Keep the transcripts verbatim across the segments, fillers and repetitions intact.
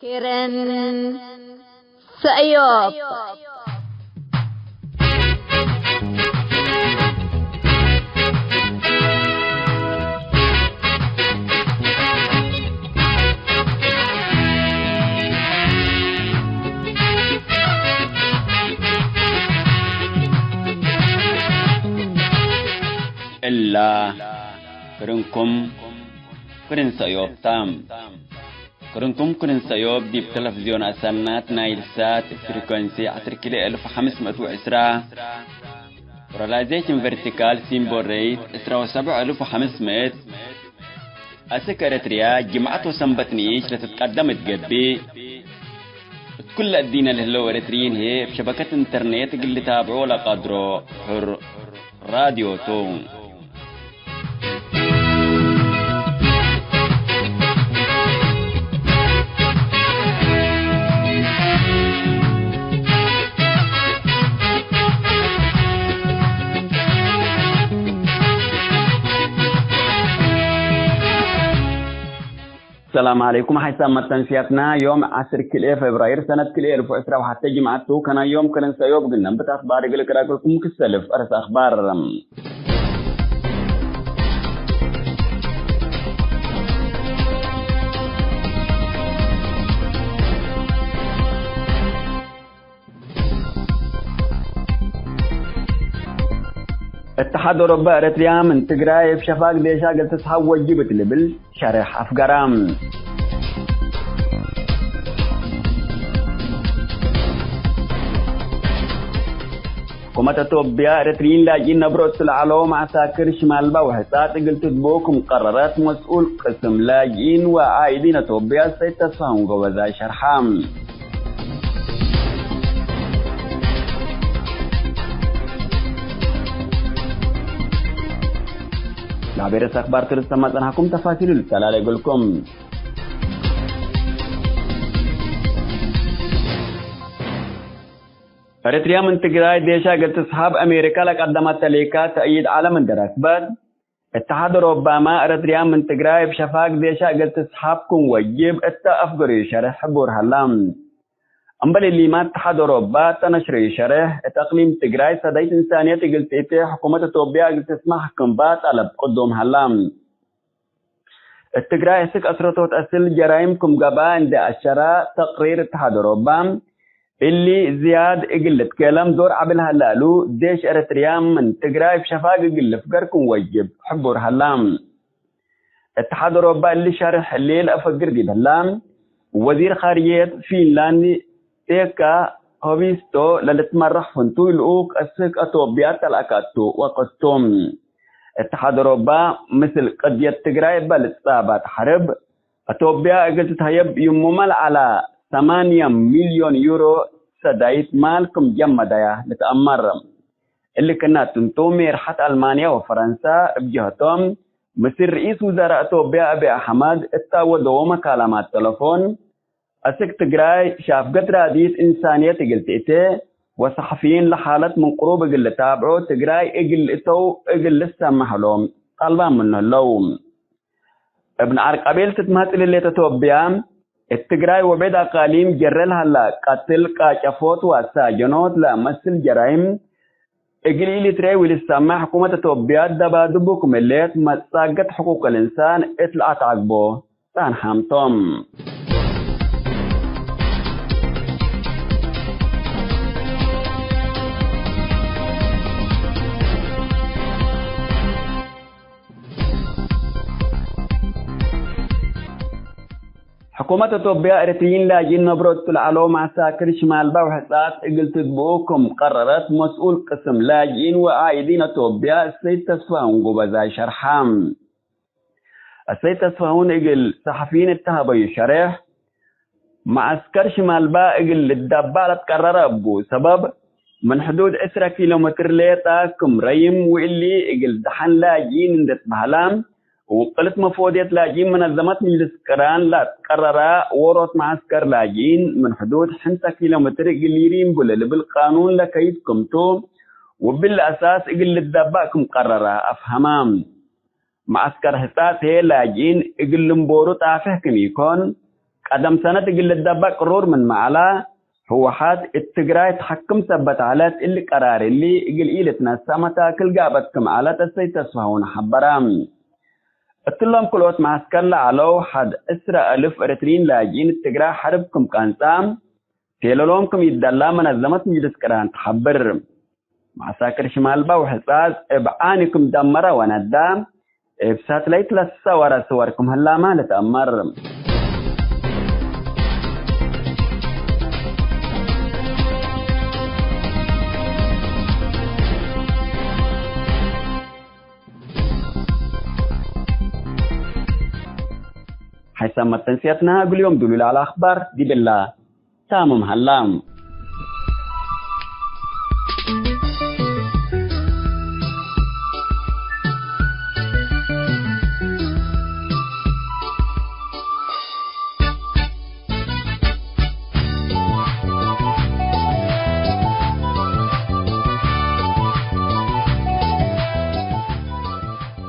ክርን ሰእዮብ። እላ ክርንኩም ክርን ሰእዮብ ታ። ክርንኩም ክርን ሰእዮብ ዲብ ተለፍዝዮን አሰናት ናይል ሳት ፍሪኮንሲ ዐስር ኪሎ እልፍ ሐምስ ምእት ወዕስራ፣ ፖላራይዜሽን ቨርቲካል ሲምቦል ሬት ዕስራ ወሰብዕ እልፍ ወሐምስ ምእት። አስክ ኤረትርያ ጅምዐት ወሰንበት ንኢሽ ለትትቀደም እት ገብእ፣ እት ኩለ እዲነ ለህለው ኤረትርዪን ህዬ እብ ሸበከት ኢንተርኔት እግል ልታብዖ ለቀድሮ ሕር ራድዮ ቱ። ሰላም ዐለይኩም። ሐይሳም መተንስያትና ዮም ዐስር ክልኤ ፌብራይር ሰነት ክልኤ እልፍ ወዕስራ ወሐቴ ጅምዐት ቱ። ከናይ ዮም ክርን ሰእዮብ እግል ነንብት አክባር እግል እቅረብክልኩም ክሰልፍ አርስ አክባር። እትሓድ ኦሮባ ኤረትርያ ምን ትግራይ እብ ሸፋግ ዴሻ እግል ትስሐብ ወጅብ እት ልብል ሸሬሕ አፍገራ። ሕኩመት አቶብያ፣ ኤረትርዪን ላጅኢን ነብሮ እቱ ለዐለው መዐሳክር ሽማልባ ወሕጻጽ እግል ትትብኡ ክም ቀረረት፣ መስኡል ቅስም ላጅኢን ወዓኢዲን አቶብያ ሰይድ ተስፋሁን ጎበዛይ ሸርሐ። ለአቤ ርእሰ አክባር ትልሰማ ጸንሐኩም፣ ተፋሲሉ ልተላለ እግልኩም። ኤረትርያ ምን ትግራይ ዴሻ እግል ትስሐብ አሜሪካ ለቀደመት ተሌካ ተእይድ ዐለም እንዴ ረክበት፣ እትሓድ ኦሮባመ ኤረትርያ ምን ትግራይ እብ ሸፋግ ዴሻ እግል ትስሐብ ክም ወጅብ እተ አፍገርዩ ሸሬሕ ሕቡር ሀላ። እምበል እሊመ እትሓድ ኦሮባ እተ ነሽረዩ ሸሬሕ፣ እት አቅሊም ትግራይ ሰዳይት እንሳንየት እግል ትእቴ ሕኩመት አቶብያ እግል ትስመሕ ክምባ ጠለብ ቅዱም ሀላ። እት ትግራይ አስክ አስረቶት አስል ጀራይም ክም ገብአ እንዴ አሸረ ተቅሪር እትሓድ ኦሮባ፣ እሊ ዝያድ እግል ልትከለም ዶር ዐቢ ለሀለ እሉ፣ ዴሽ ኤረትርያ ምን ትግራይ እብ ሸፋግ እግል ልፍገር ክም ወጅብ ሕቡር ሀላ። እትሓድ ኦሮባ እሊ ሸርሕ እሊ ለአፈግር ዲብ ህላ፣ ወዚር ኻርጅየት ፊንላንድ ፔካ ሆቪስቶ ለልትመረሕ ፍንቱይ ልኡክ አስክ አቶብያ ተልአካቱ ወቅት ቱ። እትሓድ ኦሮባ ምስል ቅድየት ትግራይ እበ ልትጻባጥ ሐርብ፣ አቶብያ እግል ትትሀየብ ይሙመ ለዐለ ሰማንየ ሚልዮን ዩሮ ሰዳይት ማል ክም ጀመደያ ልትአመር። እሊ ክናት እንቱ፣ ሜርሐት አልማንያ ወፈረንሳ እብ ጀህቶም፣ ምስል ርኢስ ውዛራእ አቶብያ አቢ አሕመድ እት አወደዎ መካለማት ተለፎን፣ አስክ ትግራይ ሻፍገት ራድኢት እንሳንየት እግል ትእቴ ወሰሐፊይን ለሓለት ምን ቅሩብ እግል ልታብዖ ትግራይ እግል ልእተው እግል ልሰመሕ እሎም ጣልባን ምኑ ህለው። እብ ነዓር ቀቤል ትትመህጽ ለህሌት አቶብያ፣ እት ትግራይ ወብዕድ አቃሊም ጀረ ለሀላ ቀትል፣ ቃጨፎት ወአሳጀኖት ለአመስል ጀራይም እግል ኢልትረኤ ወኢልትሰመዕ ሕኩመት አቶብያ ደባድቡ ክም ህሌት መትሳገት ሕቁቅ ልእንሳን እት ለአትዐግቦ ጸንሐም ቶም። ሕኩመት አቶብያ፣ ኤረትርዪን ላጅኢን ነብሮ እቱ ለዐለው መዐሳክር ሽማልባ ወሕጻጽ እግል ትግብኡ ክም ቀረረት፣ መስኡል ቅስም ላጅኢን ወዓኢዲን አቶብያ፣ እሰይድ ተስፋሁን ጉበዛይ ሸርሐ። እሰይድ ተስፋሁን እግል ሰሐፊይን እተ ሀበዩ ሸሬሕ፣ መዐስከር ሽማልባ እግል ልዳባእ ለትቀረረ እቡ ሰበብ፣ ምን ሕዱድ ዕስረ ኪሎ ሜትር ሌጠ ክም ረይም፣ ወእሊ እግል ደሐን ላጅኢን እንዴ ትበህለ፣ ውቅልት መፎድየት ላጅኢን መነዘመት ምጅልስ ቅራን ለትቀረረ፣ ዎሮት መዐስከር ላጅኢን ምን ሕዱድ ሕምሰ ኪሎ ሜትር እግል ይሪ እምቡ ለልብል ቃኑን ለከይድ ክምቱ፣ ወብሊ አሳስ እግል ልዳባእ ክም ቀረረ አፍሀመ። መዐስከር ሕጻጽ ህዬ ላጅኢን እግል ልንቦሩ ጣፍሕ ክም ኢኮን፣ ቀደም ሰነት እግል ልደበቅ ቅሩር ምንመ ዐለ፣ ህወሓት እት ትግራይ ተሐክም ሰበት ዐለት። እሊ ቀራር እሊ እግል ኢልትነሰእ መታክል ጋብአት ክም ዐለት እሰይድ ተስፋሁን ሐበረ። እትሎም ክልኦት መዐስከር ለዐለው ሐድ ዕስረ አልፍ ኤረትርዪን ላጅኢን እት ትግራይ ሐርብ ክም ቀንጸ፣ ቴለሎም ክም ይደላ መነዘመት ምጅልስ ቅራን ተሐብር። መዐሳክር ሽማልባ ወሕጻጽ እብ ዓኒ ክም ደመረ ወነዳ፣ እብ ሳትላይት ለሰወረ ስወር ክም ህላመ ልትአመር። ሓይሳም መተንስያትና እግል ዮም ዱሉ ለዐለ አኽባር ዲብላ። ታምም ሀላ።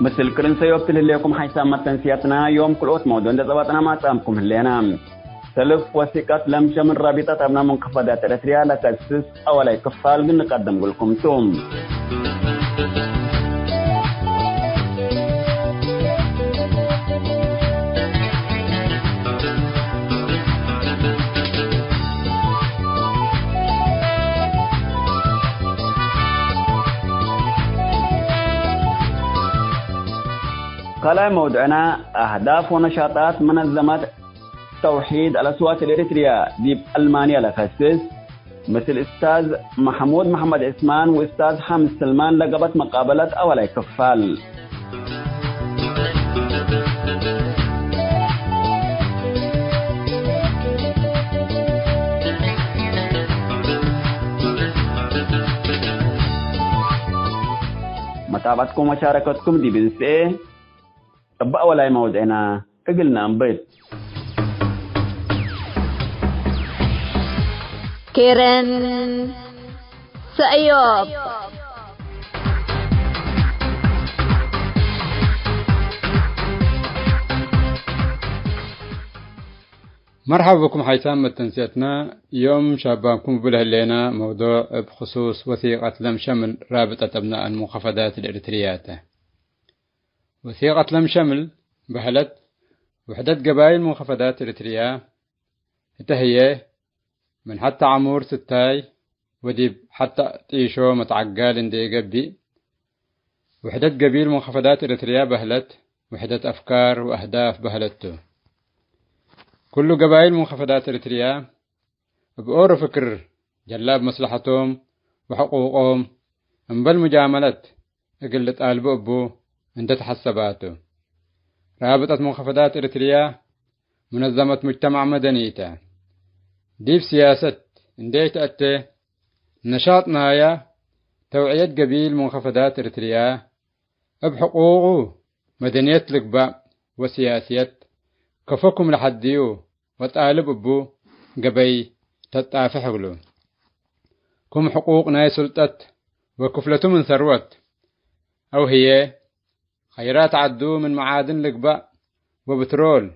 ምስል ክርን ሰዮብ ትልህሌኩም ሓይሳም መተንስያትና ዮም ክልኦት መውዱዕ እንደ ጸባጥና ማጻምኩም ህሌና። ሰልፍ ወሲቀት ለምሸ ምን ራቢጠት አብና መንከፈዳት ኤረትርያ ለከስስ አወላይ ክፋል ግን ንቀድም ግልኩም ቱ። ካልኣይ መውዱዕና፣ አህዳፍ ወነሻጣት መነዘመት ተውሒድ አልአስዋት አልኤሪትርያ ዲብ አልማንያ ለከስስ፣ ምስል እስታዝ መሕሙድ መሐመድ ዕስማን ወእስታዝ ሓምድ ስልማን ለገብአት መቃበለት አወላይ ክፋል። መታብዐትኩም ወሻረከትኩም ዲብ እንስኤ። እበ አወላይ መውድዕና እግል ነአንብት። ኬረን ሰእዮብ። መርሐባ ብኩም ሓይሳም መተንስየትና። ዮም ሻባንኩም እብ ለህሌና መውዱዕ እብ ክሱስ ወሲቀት ለምሸምል ራብጠት አብናእ አልሙንከፈዳት አልኤሪትርያ ተ። ወሲቀት ለምሸምል በህለት ውሕደት ገባይል ሙንከፈዳት ኤሪትርያ እተ ህዬ፣ ምን ሐተ ዐሙር ስታይ ወዲብ ሐተ ጢሾ መትዐጋል እንዴ ገብእ፣ ውሕደት ገቢል ሙንከፈዳት ኤሪትርያ በህለት ውሕደት አፍካር ወአህዳፍ በህለት ቱ። ኩሉ ገባይል ሙንከፈዳት ኤሪትርያ እብ ኦሮ ፍክር ጀላብ መስለሐቶም ወሕቁቆም እምበል ሙጃመለት እግል ልጣልቡ እቡ እንዴ ተሐሰባቱ። ራብጠት ሙንከፈዳት ኤሪትርያ ሙነዘመት ሙጅተማዕ መደኒ ተ። ዲብ ስያሰት እንዴ ተአቴ፣ ነሻጥ ናያ ተውዕየት ገቢል ሙንከፈዳት ኤሪትርያ እብ ሕቁቁ መደንየት ልግባእ ወስያስየት ከፎ ክም ለሐድዩ ወጣልብ እቡ ገበይ ተጣፍሕ እግሉ። ክም ሕቁቅ ናይ ሱልጠት ወክፍለቱ ምን ሰርወት፣ አው ህዬ ኸይራት ዐዱ ምን መዓድን ልግባእ ወብትሮል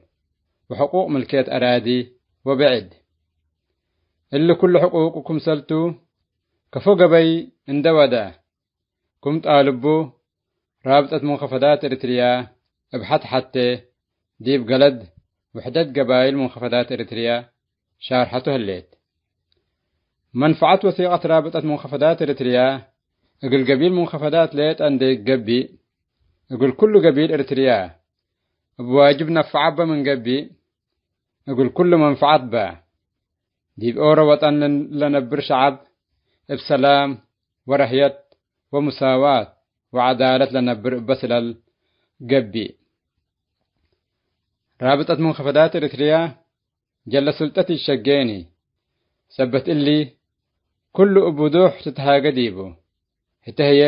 ወሕቁቅ ምልክየት አራዲ ወብዕድ። እሊ ኩሉ ሕቁቁ ክምሰልቱ ከፎ ገበይ እንደ ወደ፣ ክም ጣልቡ፣ ራብጠት ሙንከፈዳት ኤሪትርያ እብ ሐት ሐቴ ዲብ ገለድ ውሕደት ገባይል ሙንከፈዳት ኤሪትርያ ሻርሐቱ ህሌት። መንፈዐት ወሲቀት ራብጠት ሙንከፈዳት ኤሪትርያ እግል ገቢል ሙንከፈዳት ሌጠ እንዴ ኢገብእ፣ እግል ኩሉ ገቢል ኤሪትርያ እብ ዋጅብ ነፈዐ በ ምን ገብእ፣ እግል ኩሉ መንፈዐት በ። ዲብ ኦሮ ወጠን ለነብር ሸዐብ እብ ሰላም ወረህየት ወሙሳዋት ወዐዳለት ለነብር እበ ስለል ገብእ። ራብጠት ሙንከፈዳት ኤሪትርያ ጀለ ሱልጠት ኢሸጌኒ። ሰበት እሊ፣ ኩሉ እብ ውዱሕ ትትሃገ ዲቡ። ህተ ህዬ፣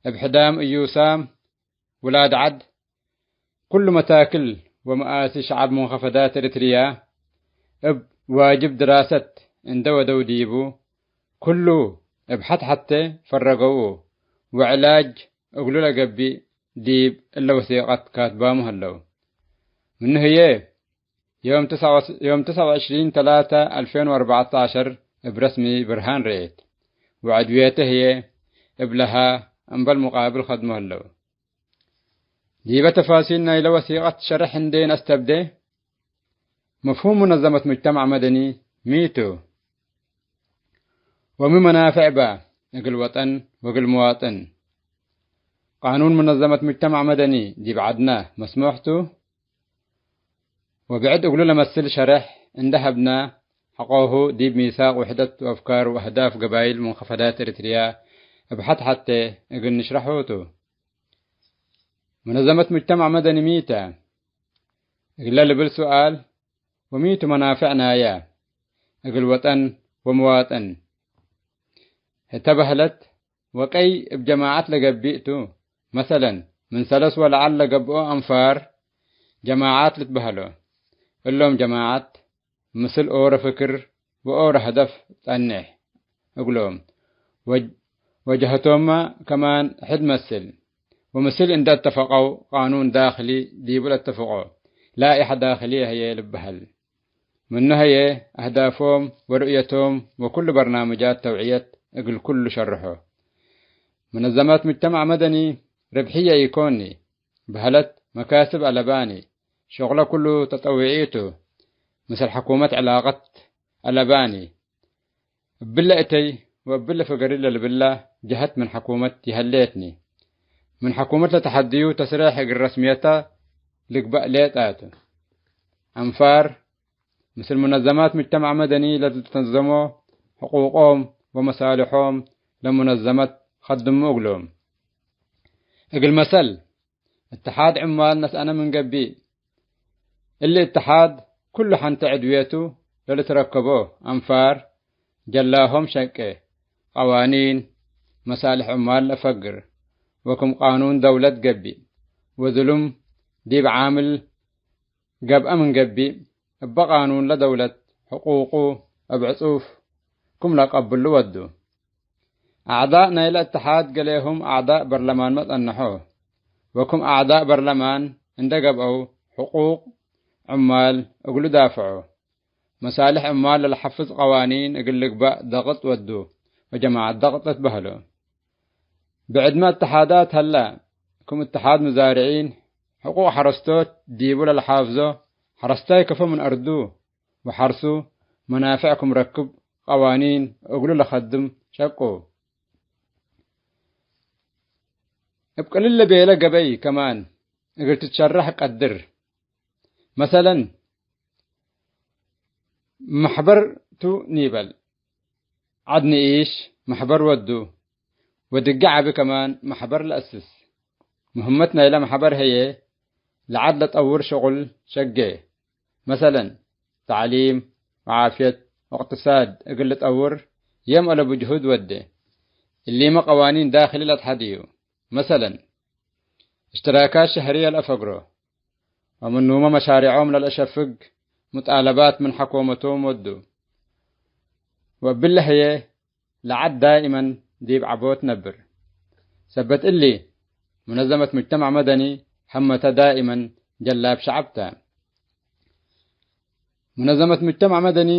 እብ ሕዳም እዩሳም ውላድ ዐድ፣ ኩሉ መታክል ወመኣሲ ሸዐብ ሙንከፈዳት ኤሪትርያ እብ ዋጅብ ድራሰት እንደ ወደው ዲቡ፣ ኩሉ እብ ሐት ሐቴ ፈረገው ወዕላጅ እግሉ ለገብእ ዲብ እለ ወሲቀት ካትባሙ ሀለው። ምኑ ህዬ፣ ዮም ትስዐ ወ-፣ ዮም ትስዐ ወዕሽሪን ተላተ አልፌን ወአርበዕተ ዐሸር እብ ረስሚ ብርሃን ረኤት። ወዐድውየተ ህዬ እብ ለሀ እምበል ሙቃብል ከድሞ ህለው። ዲበ ተፋሲል ናይለ ወሲቀት ሸርሕ እንዴ ነአስተብዴ፣ መፍሁም ሙነዘመት ሙጅተማዕ መደኒ ሚ ቱ? ወሚ መናፍዕ በ እግል ወጠን ወእግል መዋጥን? ቃኑን ሙነዘመት ሙጅተማዕ መደኒ ዲብ ዐድነ መስሙሕ ቱ? ወብዕድ እግሉ ለመስል ሸርሕ እንዴ ሀብነ፣ ሐቆሁ ዲብ ሚሳቅ ውሕደት ወአፍካር ወአህዳፍ ገባይል ሙንከፈዳት ኤሪትርያ እብ ሐት-ሐቴ እግል ንሽረሑ ቱ። ሙነዘመት ሙጅተማዕ መደኒ ሚ ተ? እግለ ልብል ሱኣል፣ ወሚ ቱ መናፍዕ ናየ እግል ወጠን ወመዋጥን? ህተ በህለት ወቀይ እብ ጀማዐት ለገብእ ቱ። መሰለን፣ ምን ሰለስ ወለዐል ለገብኦ አንፋር ጀማዐት ልትበህሎ። እሎም ጀማዐት ምስል ኦረ ፍክር ወኦረ ሀደፍ ጸንሕ እግሎም፣ ወ-፣ ወጀሀቶምመ ከማን ሕድ መስል፣ ወምስል እንዴ አተፈቀው ቃኑን ዳክሊ ዲቡ ለአተፍቆ ላኢሐ ዳክልየ ህዬ ልበሀል። ምኑ ህዬ አህዳፎም ወርእየቶም ወኩሉ በርናምጃት ተውዕየት እግል ኩሉ ሸርሖ። መነዘማት ሙጅተማዕ መደኒ ርብሕየ ኢኮኒ፣ በህለት መካስብ አለባኒ፣ ሸቅለ ኩሉ ተጠውዒ ቱ፣ ምስል ሐኩመት ዕላቀት አለባኒ። እብለ እተይ ወእብለ ፈገሪ ለልብላ ጀሀት ምን ሐኩመት ይሀሌትኒ። ምን ሐኩመት ለተሐድዩ ተስሬሕ እግል ረስምየተ ልግበእ ሌጠ ቱ። አንፋር ምስል ሙነዘማት ሙጅተማዕ መደኒ ለልትነዘሞ ሕቁቆም ወመሳልሖም ለሙነዘመት ከድሙ እግሎም። እግል መሰል፣ እትሓድ ዕማል ነስአነ ምን ገብእ። እሊ እትሓድ ኩሉ ሐንቲ ዕድውየቱ ለልትረከቦ አንፋር ጀላሆም ሸቄ፣ ቀዋኒን፣ መሳልሕ ዕማል ለአፈግር ወክም ቃኑን ደውለት ገብእ ወዝሉም ዲብ ዓምል ገብአ ምን ገብእ፣ እበ ቃኑን ለደውለት ሕቁቁ እብ ዕጹፍ ክም ለቀብሉ ወዱ። አዕዳእ ናይለ እትሓድ ገሌሁም አዕዳእ በርለማንመ ጸንሖ፣ ወክም አዕዳእ በርለማን እንዴ ገብአው ሕቁቅ ዕማል እግሉ ዳፍዖ። መሳልሕ ዕማል ለልሐፍዝ ቀዋኒን እግል ልግበእ ደቅጥ ወዱ ወጀማዐት ደቅጥ ልትበህሎ። ብዕድመ እትሓዳት ሀለ፣ ክም እትሓድ ሙዛርዒን፣ ሕቁቅ ሐረስቶት ዲቡ ለልሓፍዞ፣ ሐረስታይ ከፎ ምን አርዱ ወሐርሱ መናፍዕ ክም ረክብ ቀዋኒን እግሉ ለከድም ሸቁ። እብ ቅልል ለቤለ ገበይ ከማን እግል ትትሸረሕ ቀድር። መሰለን፣ መሕበር ቱ ኒበል፣ ዐድ ንኢሽ መሕበር ወዱ፣ ወድጌ ዐቢ ከማን መሕበር ለአስስ። ምህመት ናይለ መሕበር ህዬ፣ ለዐድ ለጠውር ሸቁል ሸጌ። መሰለን፣ ተዕሊም ወዓፍየት ወእቅትሳድ እግል ልጠውር፣ የም አለቡ ጅሁድ ወዴ። እሊመ ቀዋኒን ዳክሊ ለአትሐድዩ። መሰለን፣ እሽትራካት ሸህርየ ለአፈግሮ፣ ወምኑመ መሻሪዖም ለለአሸፍግ ሙጣለባት ምን ሐኮመቶም ወዱ። ወእብለ ህዬ ለዐድ ዳኢመን ዲብ ዐቦት ነብር። ሰበት እሊ፣ ሙነዘመት ሙጅተማዕ መደኒ ሀመተ ዳኢመን ጀላብ ሸዐብ ተ። ሙነዘመት ሙጅተማዕ መደኒ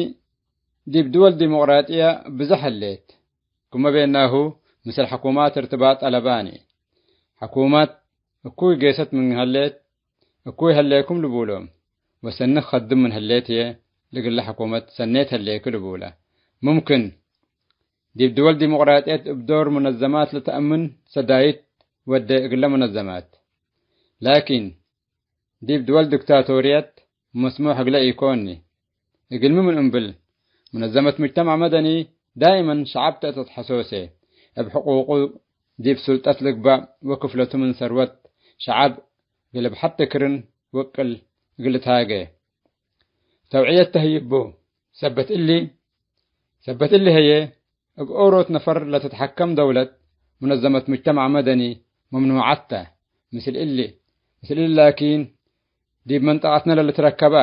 ዲብ ድወል ዲሞቅራጥየ ብዞሕ ህሌት። ክመ ቤናሁ፣ ምስል ሕኩማት እርትባጥ አለባኒ። ሕኩማት እኩይ ጌሰት ምን ሀሌት፣ እኩይ ሀሌኩም ልቡሎም፣ ወሰኒ ከድም ምን ሀሌት ህዬ፣ ለእግለ ሕኩመት ሰኔት ሀሌኪ ልቡለ። ሙምክን፣ ዲብ ድወል ዲሞቅራጥየት እብ ዶር ሙነዘማት ለተአምን ሰዳይት ወዴ እግለ ሙነዘማት። ላኪን፣ ዲብ ድወል ዲክታቶርየት መስሙሕ እግለ ኢኮኒ። እግልሚ ምን እምብል፣ ሙነዘመት ሙጅተማዕ መደኒ ዳይመን ሸዐብ ተአተትሐሶሴ፣ እብ ሕቁቁ ዲብ ሱልጠት ልግባእ ወክፍለቱ ምን ሰርወት ሸዐብ እግል እብ ሐቲ ክርን ወቅል እግል ልትሃጌ ተውዕየት ተህይቡ። ሰበት እሊ፣ ሰበት እሊ ህዬ፣ እብ ኦሮት ነፈር ለትትሐከም ደውለት ሙነዘመት ሙጅተማዕ መደኒ መምኑዓት ተ። ምስል እሊ፣ ምስል እሊ ላኪን፣ ዲብ መንጠቀትነ ለልትረከበ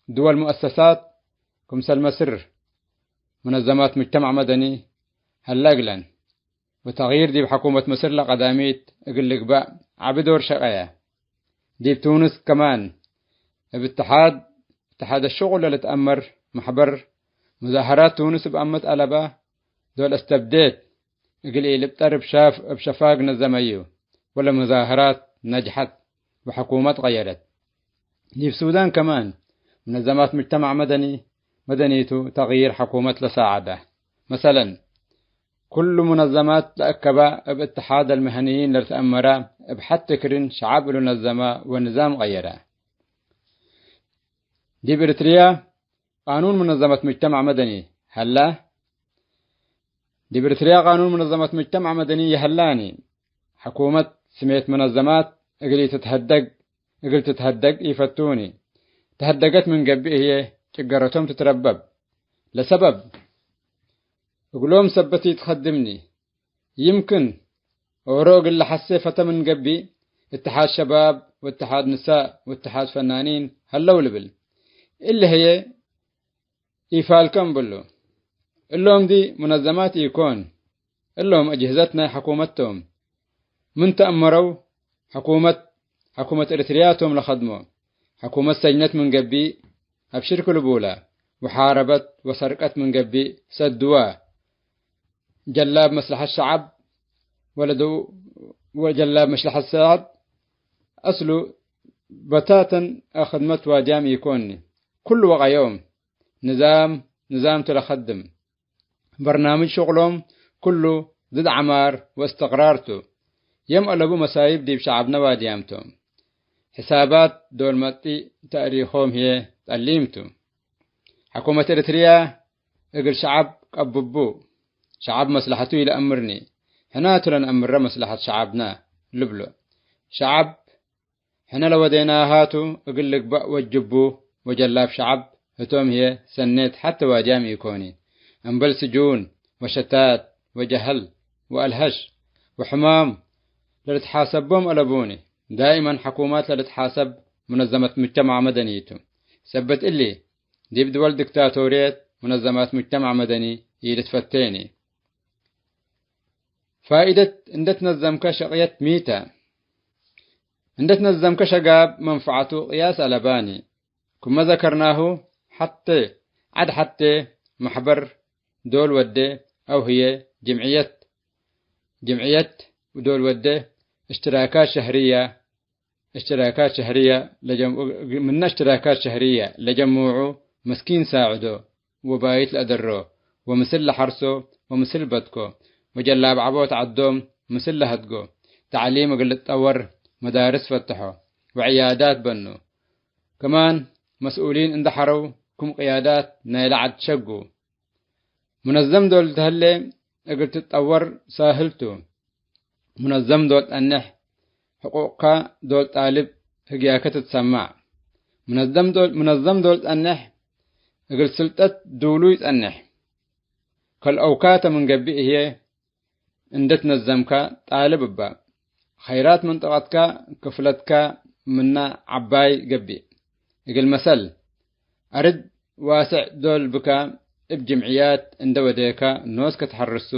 ድወል ሙአሰሳት ክምሰል መስር፣ ሙነዘማት ሙጅተማዕ መደኒ ሀለ እግለን፣ ወተግይር ዲብ ሐኩመት መስር ለቀዳሚት እግል ልግበእ ዐቢ ዶር ሸቀየ። ዲብ ቱንስ ከማን፣ እብ እትሓድ እትሓድ አሽቁል ለልትአመር መሕበር፣ ሙዛሀራት ቱንስ እብ አመት አለባ ዶል አስተብዴት እግል ኢልብጠር እብ ሻፍ፣ እብ ሸፋግ ነዘመዩ፣ ወለሙዛሀራት ነጅሐት ወሐኩመት ቀየረት። ዲብ ሱዳን ከማን፣ ሙነዘማት ሙጅተማዕ መደኒ፣ መደኒቱ ተግይር ሐኩመት ለሳዐደ። መሰለን፣ ኩሉ ሙነዘማት ለአከባ እብ እትሓድ አልመሀንይን ለልትአመራ፣ እብ ሐቲ ክርን ሸዐብ እሉ ነዘማ ወንዛም ቀየረ። ዲብ ኤሪትርያ ቃኑን ሙነዘመት ሙጅተማዕ መደኒ ሀላ። ዲብ ኤሪትርያ ቃኑን ሙነዘመት ሙጅተማዕ መደኒ ይሀላኒ። ሕኩመት ስሜት ሙነዘማት እግል ኢትትሀደግ፣ እግል ትትሀደግ ኢፈቱኒ። ተሀደገት ምን ገብእ ህዬ ጭገረቶም ትትረበብ። ለሰበብ እግሎም ሰበት ኢትከድምኒ። ይምክን ኦሮ እግል ለሐሴ ፈተ ምን ገብእ፣ እትሓድ ሸባብ ወእትሓድ ንሳእ ወእትሓድ ፈናኒን ሀለው ልብል። እሊ ህዬ ኢፋልከ እምብሉ። እሎም ዲ ሙነዘማት ኢኮን፣ እሎም አጅህዘት ናይ ሐኩመት ቶም። ምን ተአመረው ሐኩመት፣ ሐኩመት ኤሪትርያ ቶም ለከድሞ። ሐኩመት ሰጅነት ምን ገብእ አብሽርክ ልቡላ፣ ወሓረበት ወሰርቀት ምን ገብእ ሰድዋ። ጀላብ መስለሐት ሸዐብ ወለዱ፣ ወጀላብ መስለሐት ሸዐብ አስሉ በታተን አክድመት ዋድያም ኢኮኒ። ኩሉ ወቀዮም ንዛም፣ ንዛም ቱ ለከድም። በርናምጅ ሹቅሎም ኩሉ ድድ ዐማር ወእስትቅራር ቱ። የም አለቡ መሳይብ ዲብ ሸዐብነ ዋድያም ቶም። ሕሳባት ዶል መጽእ ተእሪኾም ህዬ ጠሊም ቱ። ሐኩመት ኤሪትርያ እግል ሸዐብ ቀብቡ፣ ሸዐብ መስለሐቱ ኢለአምርኒ፣ ሕነ ቱ ለነአምረ መስለሐት ሸዐብነ ልብሎ። ሸዐብ ሕነ ለወዴናሃቱ እግል ልግበእ ወጅቡ፣ ወጀላብ ሸዐብ ህቶም ህዬ ሰኔት ሐቴ ዋድያም ኢኮኒ። እምበል ስጁን ወሸታት ወጀሀል ወአልሀሽ ወሕማም ለልትሓሰቦም አለቡኒ። ዳይመን ሐኩማት ለልትሓሰብ ሙነዘመት ሙጅተማዕ መደኒ ቱ። ሰበት እሊ፣ ዲብ ድወል ዲክታቶርየት ሙነዘማት ሙጅተማዕ መደኒ ኢልትፈቴኒ። ፋኢደት እንዴ ትነዘምከ ሸቅየት ሚ ተ፧ እንዴ ትነዘምከ ሸጋብ መንፈዐቱ ቅያስ አለባኒ። ክመ ዘከርናሁ፣ ሐቴ ዐድ ሐቴ መሕበር ዶል ወዴ አው ህዬ ጅምዕየት፣ ጅምዕየት ዶል ወዴ እሽትራካት ሸህርያ፣ እሽትራካት ሸህርየ ለጀም-፣ ምነ እሽትራካት ሸህርየ ለጀምዑ ምስኪን ሳዕዶ ወባይት ለአደሮ ወምስል ለሐርሶ ወምስል በትኮ ወጀላብ ዐቦት ዐዶም ምስል ለሀድጎ ተዕሊም እግል ልትጠወር መዳርስ ፈትሖ ወዕያዳት በኑ። ከማን መስኡሊን እንደ ሐረው ክም ቅያዳት ናይለ ዐድ ሸጉ። ሙነዘም ዶል ተህሌ እግል ትጠወር ሳህል ቱ። ሙነዘም ዶል ጠኔሕ፣ ሕቁቅከ ዶል ጣልብ ህግያከ ትትሰማዕ። ሙነዘም ዶል፣ ሙነዘም ዶል ጠኔሕ፣ እግል ስልጠት ዱሉይ ጸኔሕ። ከልአውካተ ምን ገብእ ህዬ እንዴ ትነዘምከ ጣልብ እበ። ኸይራት መንጠቀትከ ክፍለትከ ምነ ዐባይ ገብእ። እግል መሰል፣ አርድ ዋስዕ ዶል ብከ እብ ጅምዕያት እንዴ ወዴከ ኖስከ ተሐርሱ፣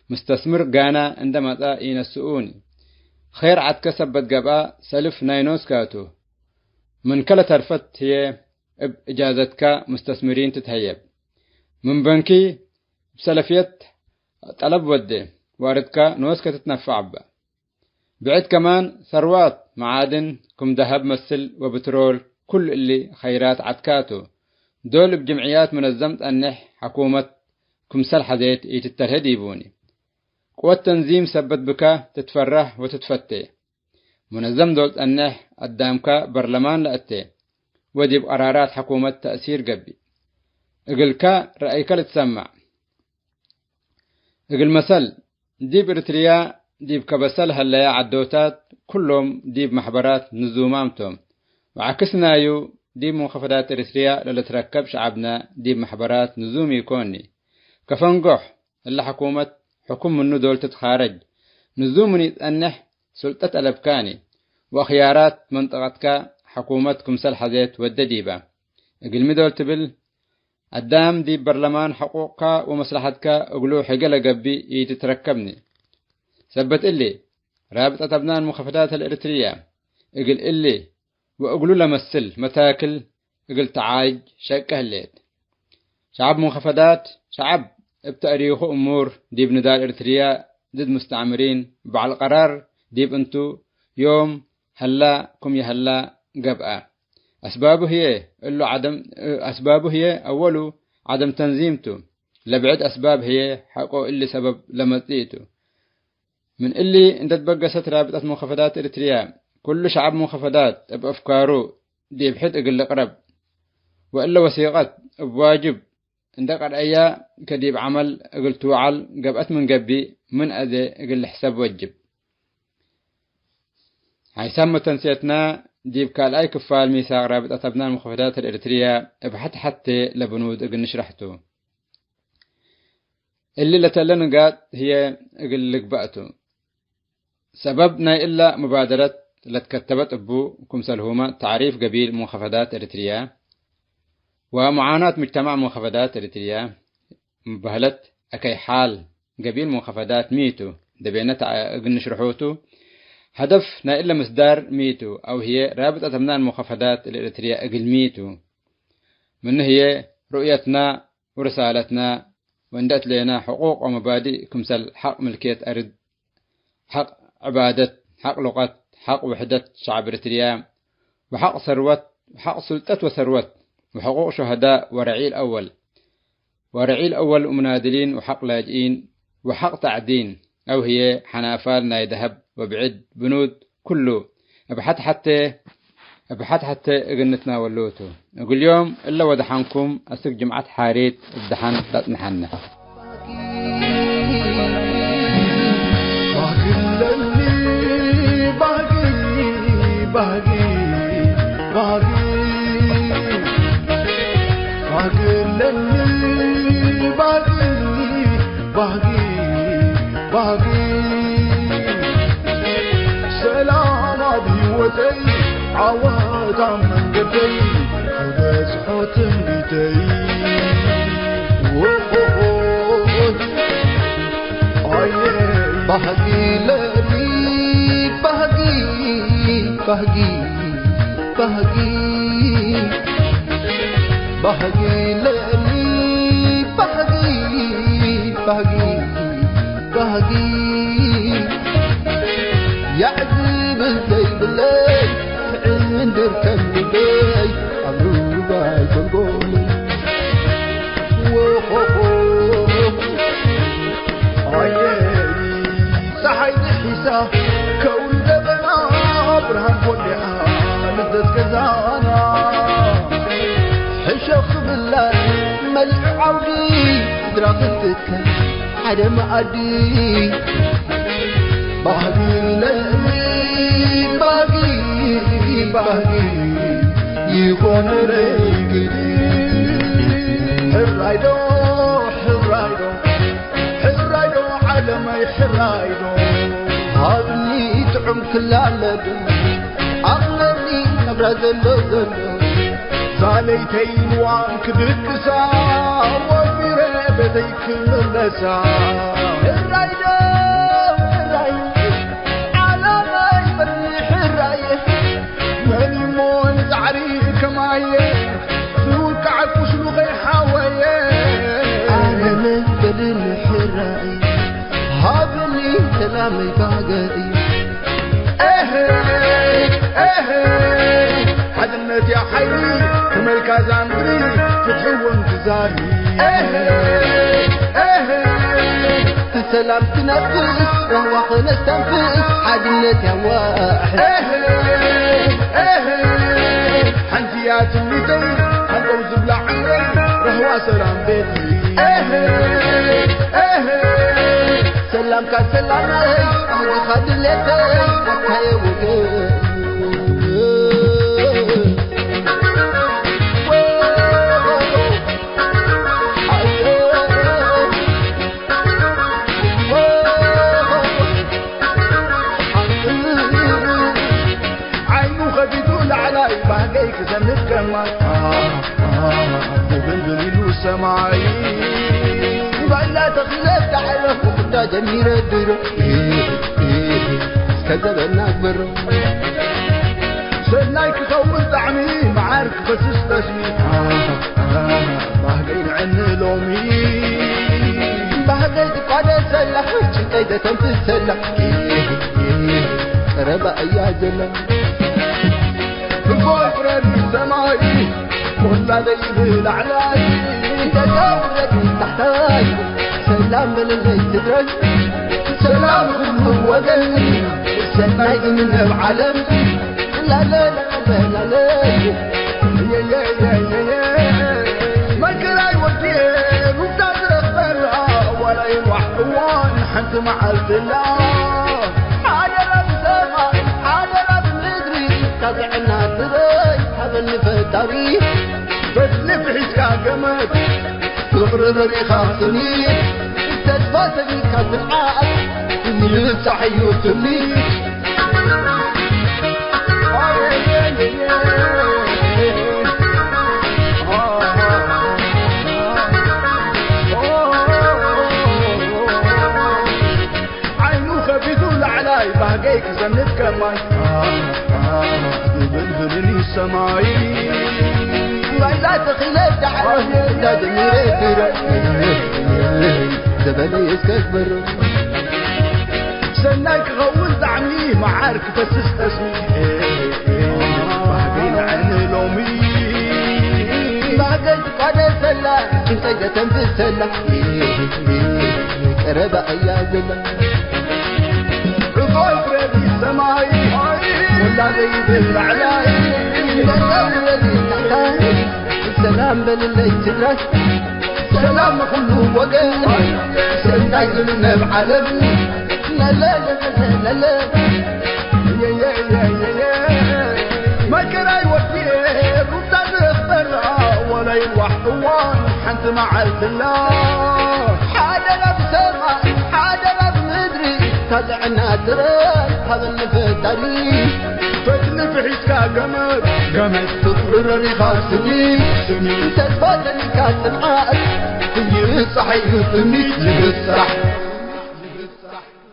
ምስተስምር ጋና እንዴ መጽአ ኢነስኡኒ። ኸይር ዐድከ ሰበት ገብአ ሰልፍ ናይ ኖስከ ቱ። ምንከ ለተርፈት ህዬ እብ እጃዘትከ ሙስተስምሪን ትትሀየብ። ምን በንኪ እብ ሰለፍየት ጠለብ ወዴ ወአርድከ ኖስከ ትትነፈዕ እበ። ብዕድ ከማን ሰርዋት መዓድን ክም ደሀብ መስል ወብትሮል፣ ኩሉ እሊ ኸይራት ዐድካ ቱ። ዶል እብ ጅምዕያት ሙነዘም ጠኔሕ ሐኩመት ክምሰል ሐዜት ኢትተልሄ ዲቡኒ። ቅወት ተንዚም ሰበት ብከ ትትፈረህ ወትትፈቴ። ሙነዘም ዶል ጠኔሕ አዳምከ በርለማን ለአቴ ወዲብ ቀራራት ሐኩመት ተእሲር ገብእ። እግልከ ረአይከ ልትሰመዕ። እግል መሰል፣ ዲብ ኤሪትርያ ዲብ ከበሰ ለሀለየ ዐዶታት ኩሎም ዲብ መሕበራት ንዙማም ቶም። ወዐክስ ናዩ፣ ዲብ ሙንከፈዳት ኤሪትርያ ለልትረከብ ሸዐብነ ዲብ መሕበራት ንዙም ኢኮኒ። ከፈንጎሕ፣ እለ ሕኩመት ሕኩም ምኑ ዶል ትትካረጅ። ንዙም ምን ኢጸንሕ ሱልጠት አለብካኒ፣ ወአክያራት መንጠቀትከ ሕኩመት ክምሰል ሐዜት ወዴ ዲበ። እግልሚ ዶል ትብል፣ አዳም ዲብ በርለማን ሕቁቅከ ወመስለሐትከ እግሉ ሕገ ለገብእ ኢትትረከብኒ። ሰበት እሊ፣ ራብጠት አብናን ሙከፈዳት አልኤሪትርየ እግል እሊ ወእግሉ ለመስል መታክል እግል ተዓይጅ ሸቄ ህሌት። ሸዐብ ሙንከፈዳት፣ ሸዐብ እብ ተእሪኹ እሙር ዲብ ንዳል ኤርትርያ ድድ ሙስተዕምሪን በዐል ቀራር ዲብ እንቱ ዮም ሀላ ክም ይሀላ ገብአ። አስባቡ ህዬ እሉ ዐደም፣ አስባቡ ህዬ አወሉ ዐደም ተንዚም ቱ። ለብዕድ አስባብ ህዬ ሐቆ እሊ ሰበብ ለመጽእ ቱ። ምን እሊ እንደ ትበገሰት ራብጠት ሙንከፈዳት ኤርትርያ፣ ኩሉ ሸዐብ ሙንከፈዳት እብ አፍካሩ ዲብ ሕድ እግል ልቅረብ፣ ወእለ ወሲቀት እብ ዋጅብ እንደ ቀርአያ ከዲብ ዐመል እግል ትውዓል ገብአት ምን ገብእ፣ ምን አዜ እግል ልሕሰብ ወጅብ። ሓይሳም መተንስየትና ዲብ ካልኣይ ክፋል ሚሳቅ ራብጠት አብናን ሙንከፈዳት አልኤርትርያ እብ ሐት ሐቴ ለብኑድ እግል ንሽረሕ ቱ። እሊ ለተለ ንጋጥ ህዬ እግል ልግበእ ቱ። ሰበብ ናይ እለ ሙባደረት ለትከተበት እቡ፣ ክምሰልሁመ ተዕሪፍ ገቢል ሙንከፈዳት ኤርትርያ ወሙዓናት ሙጅተማዕ ሙንከፈዳት ኤርትርያ፣ ሙበህለት አከይ ሓል ገቢል ሙንከፈዳት ሚ ቱ፣ ደቤነ ተዐ እግል ንሽርሖ ቱ። ሀደፍ ናይ እለ ምስዳር ሚ ቱ፣ አው ህዬ ራብጠት አብናን ሙንከፈዳት ለኤርትርያ እግል ሚ ቱ። ምኑ ህዬ ሩእየትና ወርሳለትና ወእንደ እትሌና ሕቁቅ ወመባዲእ ክምሰል ሐቅ ምልክየት አርድ፣ ሐቅ ዕባደት፣ ሐቅ ሉቀት፣ ሐቅ ውሕደት ሸዐብ ኤርትርያ፣ ወሐቅ ሰርወት፣ ወሐቅ ሱልጠት ወሰርወት፣ ወሕቁቅ ሹሀዳእ ወረዒል አወል፣ ወረዒል አወል ወሙናድሊን ወሐቅ ላጅኢን ወሐቅ ተዕዲን፣ አው ህዬ ሐናፋል ናይ ደሀብ ወብዕድ ብኑድ፣ ኩሉ እብ ሐት ሐቴ፣ እብ ሐት ሐቴ እግል ንትናወሎ ቱ። እግል ዮም እለ ወደሐንኩም አስክ ጅምዐት ሓሪት እብ ደሐን ለአጽንሐነ። ባህጊ፣ ባህጊ፣ ባህጊ፣ ሰላም ኣብ ህይወተይ፣ ዓወት ኣብ መንገደይ፣ ክበጽሖ ትምኒተይ። ወሆሆ፣ ኣየ፣ ባህጊ ለኒ፣ ባህጊ፣ ባህጊ። ባህጊ፣ ባህጊ ለኒ፣ ባህጊ፣ ባህጊ፣ ባህጊ። ያዕዝብል ዘይብለይ፣ ትዕንድር ከሚበይ፣ ኣብ ሩባይ ጎልጎል። ወሆሆ። ኣየ፣ ጸሓይ ድሒሳ ከውሪ ደበና፣ ብርሃን ጎሊሓ ልደት ገዛና። ሕሸኽ ክብላ መሊዑ ዓውዲ፣ ስድራ ክትከ ሓደ መኣዲ። ባህጊ ለኒ ባህጊ፣ ባህጊ ይኾነለይ ግዲ። ሕራይ ዶ፣ ሕራይ ዶ፣ ሕራይ ዶ ዓለመይ ሕራይ ዶ፣ ሃብኒ ጥዑም ክላለዶ፣ ኣኽለኒ ናብራ ዘሎ ዘሎ፣ ዛለይተይ ንዋም ክድቅሳ፣ ወፊረ ቤተይ ክምለሳ። ሕራይ ዶ፣ ሕራይ፣ ዓለመይ በሊ ሕራይ፣ መን እሞ ንጻዕሪ ከማየ፣ ዝውቃዕ ቁስሉ ከይሓወየ። ኣነ መበልን ሕራይ፣ ሃብኒ ሰላመይ ባገይ። ኤሄ፣ ኤሄ፣ ሓድነት እያ ሓይሊ፣ ከመልካ ዛምሪ፣ ፍትሒ እውን ትዛሪ። ኤሄ፣ ኤሄ፣ ብሰላም ትነፍስ፣ ራህዋ ከነስተንፍስ፣ ሓድነት ያዋሕ። ኤሄ፣ ኤሄ፣ ሓንቲ እያ ትምኒተይ፣ ሓንቆም ዝብላ ዕምረይ፣ ራህዋ ሰላም ቤትይ። ኤሄ፣ ኤሄ፣ ሰላምካ ሰላመይ፣ ባህግኻ ድሌተይ፣ ኣታየ ወገን። ዓይኑ ከፊቱ ላዕላይ ባህገይ ክሰንድ ከማይ፣ ድብልብል ኢሉ ሰማይ። ባላ ተኺለ ዳዕረ ወኩዳ ጀሚረ ድሮ፣ እስከ ዘበና ግበሮ። ሰናይ ክኸውን ጣዕሚ፣ መዓር ክፈስስ ጠስሚ። ባህገይ ንዕኒ ሎሚ። ባህገይ ትቋደሰላ፣ ጭንቀይ ተተንፍሰላ። ቀረባ እያ ዘላ። እፎይ ፍረድ ሰማይ፣ ኮላ ዘይብል ላዕላይ። ደጋ ውረድ ታሕታይ፣ ሰላም በለለይ ትግራይ። ሰላም ኩሉ ወገን፣ ሰናይ እምነ ዓለም። ላለ ላለ ላለ። መከራይ ወዴ ሩታ ዝረኽበላ፣ ዋላ ይዋሕ እዋን ሓንቲ መዓልትላ። ሓደራ ብሰማይ፣ ሓደራ ብምድሪ፣ ታጥዕና ትበይ ሃበኒ ፈጣሪ። በትኒ ብሒዝካ ገመድ፣ ፍቕሪ በሪኻ ስኒት፣ ተስፋ ሰኒካ ትንዓት፣ ይብጻሕ እዩ ትምኒት። ዓይኑ ከፊቱ ላዕላይ፣ ባህገይ ክሰንድ ከማይ፣ ዝብልብልኒ ሰማይ። ላይላ ተኺለ ዳዕረ፣ ዳደሚረ ትረ፣ ዘበነ እስከ ግበሮ። ሰናይ ክኸውን ጣዕሚ፣ መዓር ክፈስስ ጠስሚ። ባህገይ ንዓኒ ሎሚ። ባህገይ ትቋደሰላ፣ ጭንቀይ ተተንፍሰላ። ቀረባ እያ ዘላ። እፎይ ፍረድ ሰማይ፣ ወላ ዘይብል ላዕላይ። ሰላም በልለይ ትግራይ፣ ሰላም ንኹሉ ወገን፣ ሰናይ ዝምነ ኣብ ዓለም። ለለ ለለ ለለ። መከራይ ወዲኤ ሩታ ዝኽበራ፣ ወላ ይዋሕ እዋን ሓንቲ መዓልትላ። ሓደራ ብሰማይ፣ ሓደራ ብምድሪ፣ ታጥዕና ትረይ ሃበኒ ፈጣሪ። ፈትኒ ብሒዝካ ገመድ፣ ገመድ ትቁርረር ኢኻ ስኒ፣ ስኒ ተስፋ ጠሊካ ጽንዓት፣ ይብጻሕ እዩ ትምኒት፣ ይብጻሕ።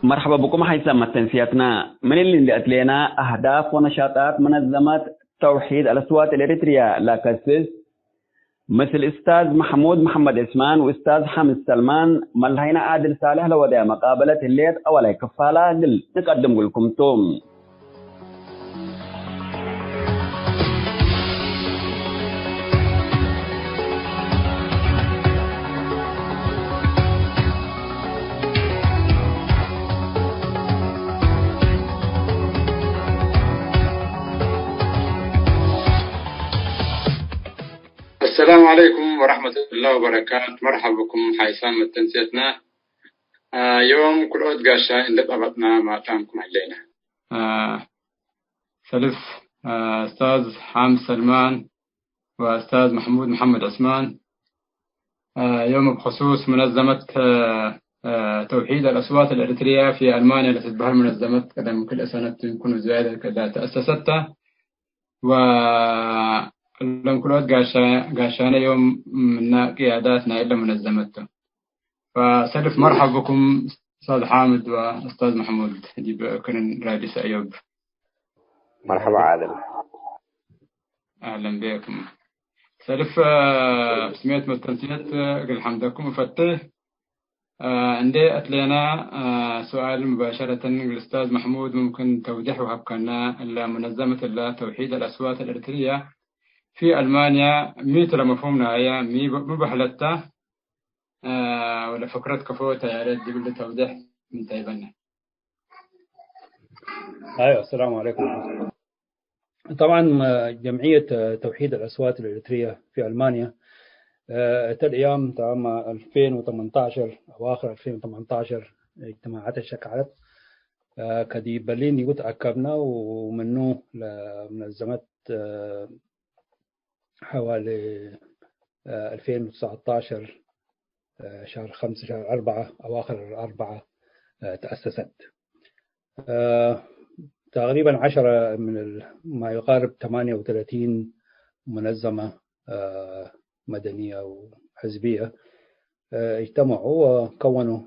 መርሐባ ብኩም ሓይሳም መተንስያትና። ምን እሊ እንዴ አትሌና አህዳፍ ወነሻጣት መነዘመት ተውሒድ አልአስዋት አልኤሪትርያ ለከስስ፣ ምስል እስታዝ መሕሙድ መሐመድ ዕስማን ወእስታዝ ሓምድ ሰልማን፣ መልሀይነ ዓድል ሳልሕ ለወደያ መቃበለት ህሌት አወላይ ክፋላ እግል ንቀድም እግልኩም ቱ። አሰላሙ ዐለይኩም ወረሕመቱላሂ ወበረካቱ። መርሐባ ብኩም ሓይሳም መተንስየትና። አ፣ ዮም ክልኦት ጋሻይ እንዴ ጸበጥና ማጣምኩም ህሌነ። አ፣ ሰልፍ፣ አ፣ እስታዝ ሓምድ ሰልማን ወእስታዝ መሕሙድ መሐመድ ዕስማን፣ አ፣ ዮም እብ ክሱስ መነዘመት፣ አ፣ አ፣ ተውሒድ አልአስዋት አልኤሪትርያ ፊ አልማንያ ለትትበሀል መነዘመት ቀደም ክልኤ ሰነት ምን ክሉ ዝያደት ከዳ ተአሰሰት ተ። ወእሎም ክልኦት ጋሻ-፣ ጋሻነ ዮም ምነ ቅያዳት ናይ እለ መነዘመት ቱ። ፈሰልፍ መርሐብ ብኩም እስታዝ ሓምድ ወእስታዝ መሕሙድ ዲብ ክርን ራዲስ አዮብ። መርሐባ ዓድል። አህለን ቤኩም። ሰልፍ፣ አ፣ ስሜት መስተንስየት እግል ሐምደኩም እፈትሕ። አ፣ እንዴ አትሌና፣ አ፣ ሱኣል ሙባሸረተን እግል እስታዝ መሕሙድ፣ ሙምክን ተውዲሕ ወሀብከና፣ እለ ሙነዘመት እለ ተውሒድ አልአስዋት አልኤሪትርየ ፊ አልማንያ ሚ ቱ ለመፍሁም ናያ፣ ሚ በ-፣ ሚ በህለት ተ፣ አ፣ ወለ ፍክረት ከፎ ተ ያሬት ዲብሊ ተውዲሕ ምን ተ ይበነ። አዮ፣ አሰላሙ ዐለይኩም። طبعًا، آه، جمعية، آه، توحيد الأصوات الإريترية في ألمانيا، آه، أتى الأيام تمام ألفين وتمنتاشر، أواخر ألفين وتمنتاشر اجتماعات شكلت، آه، كدي برلين يقول أكبنا ومنه لمنظمة، آه، حوالي، آه، ألفين وتسعتاشر، آه، شهر خمسة، شهر أربعة، أواخر أربعة، آه، تأسست. آه، تقريبًا عشرة من ال-، ما يقارب ثمانية وثلاثين منظمة، آه، مدنية وحزبية، آه، اجتمعوا وكونوا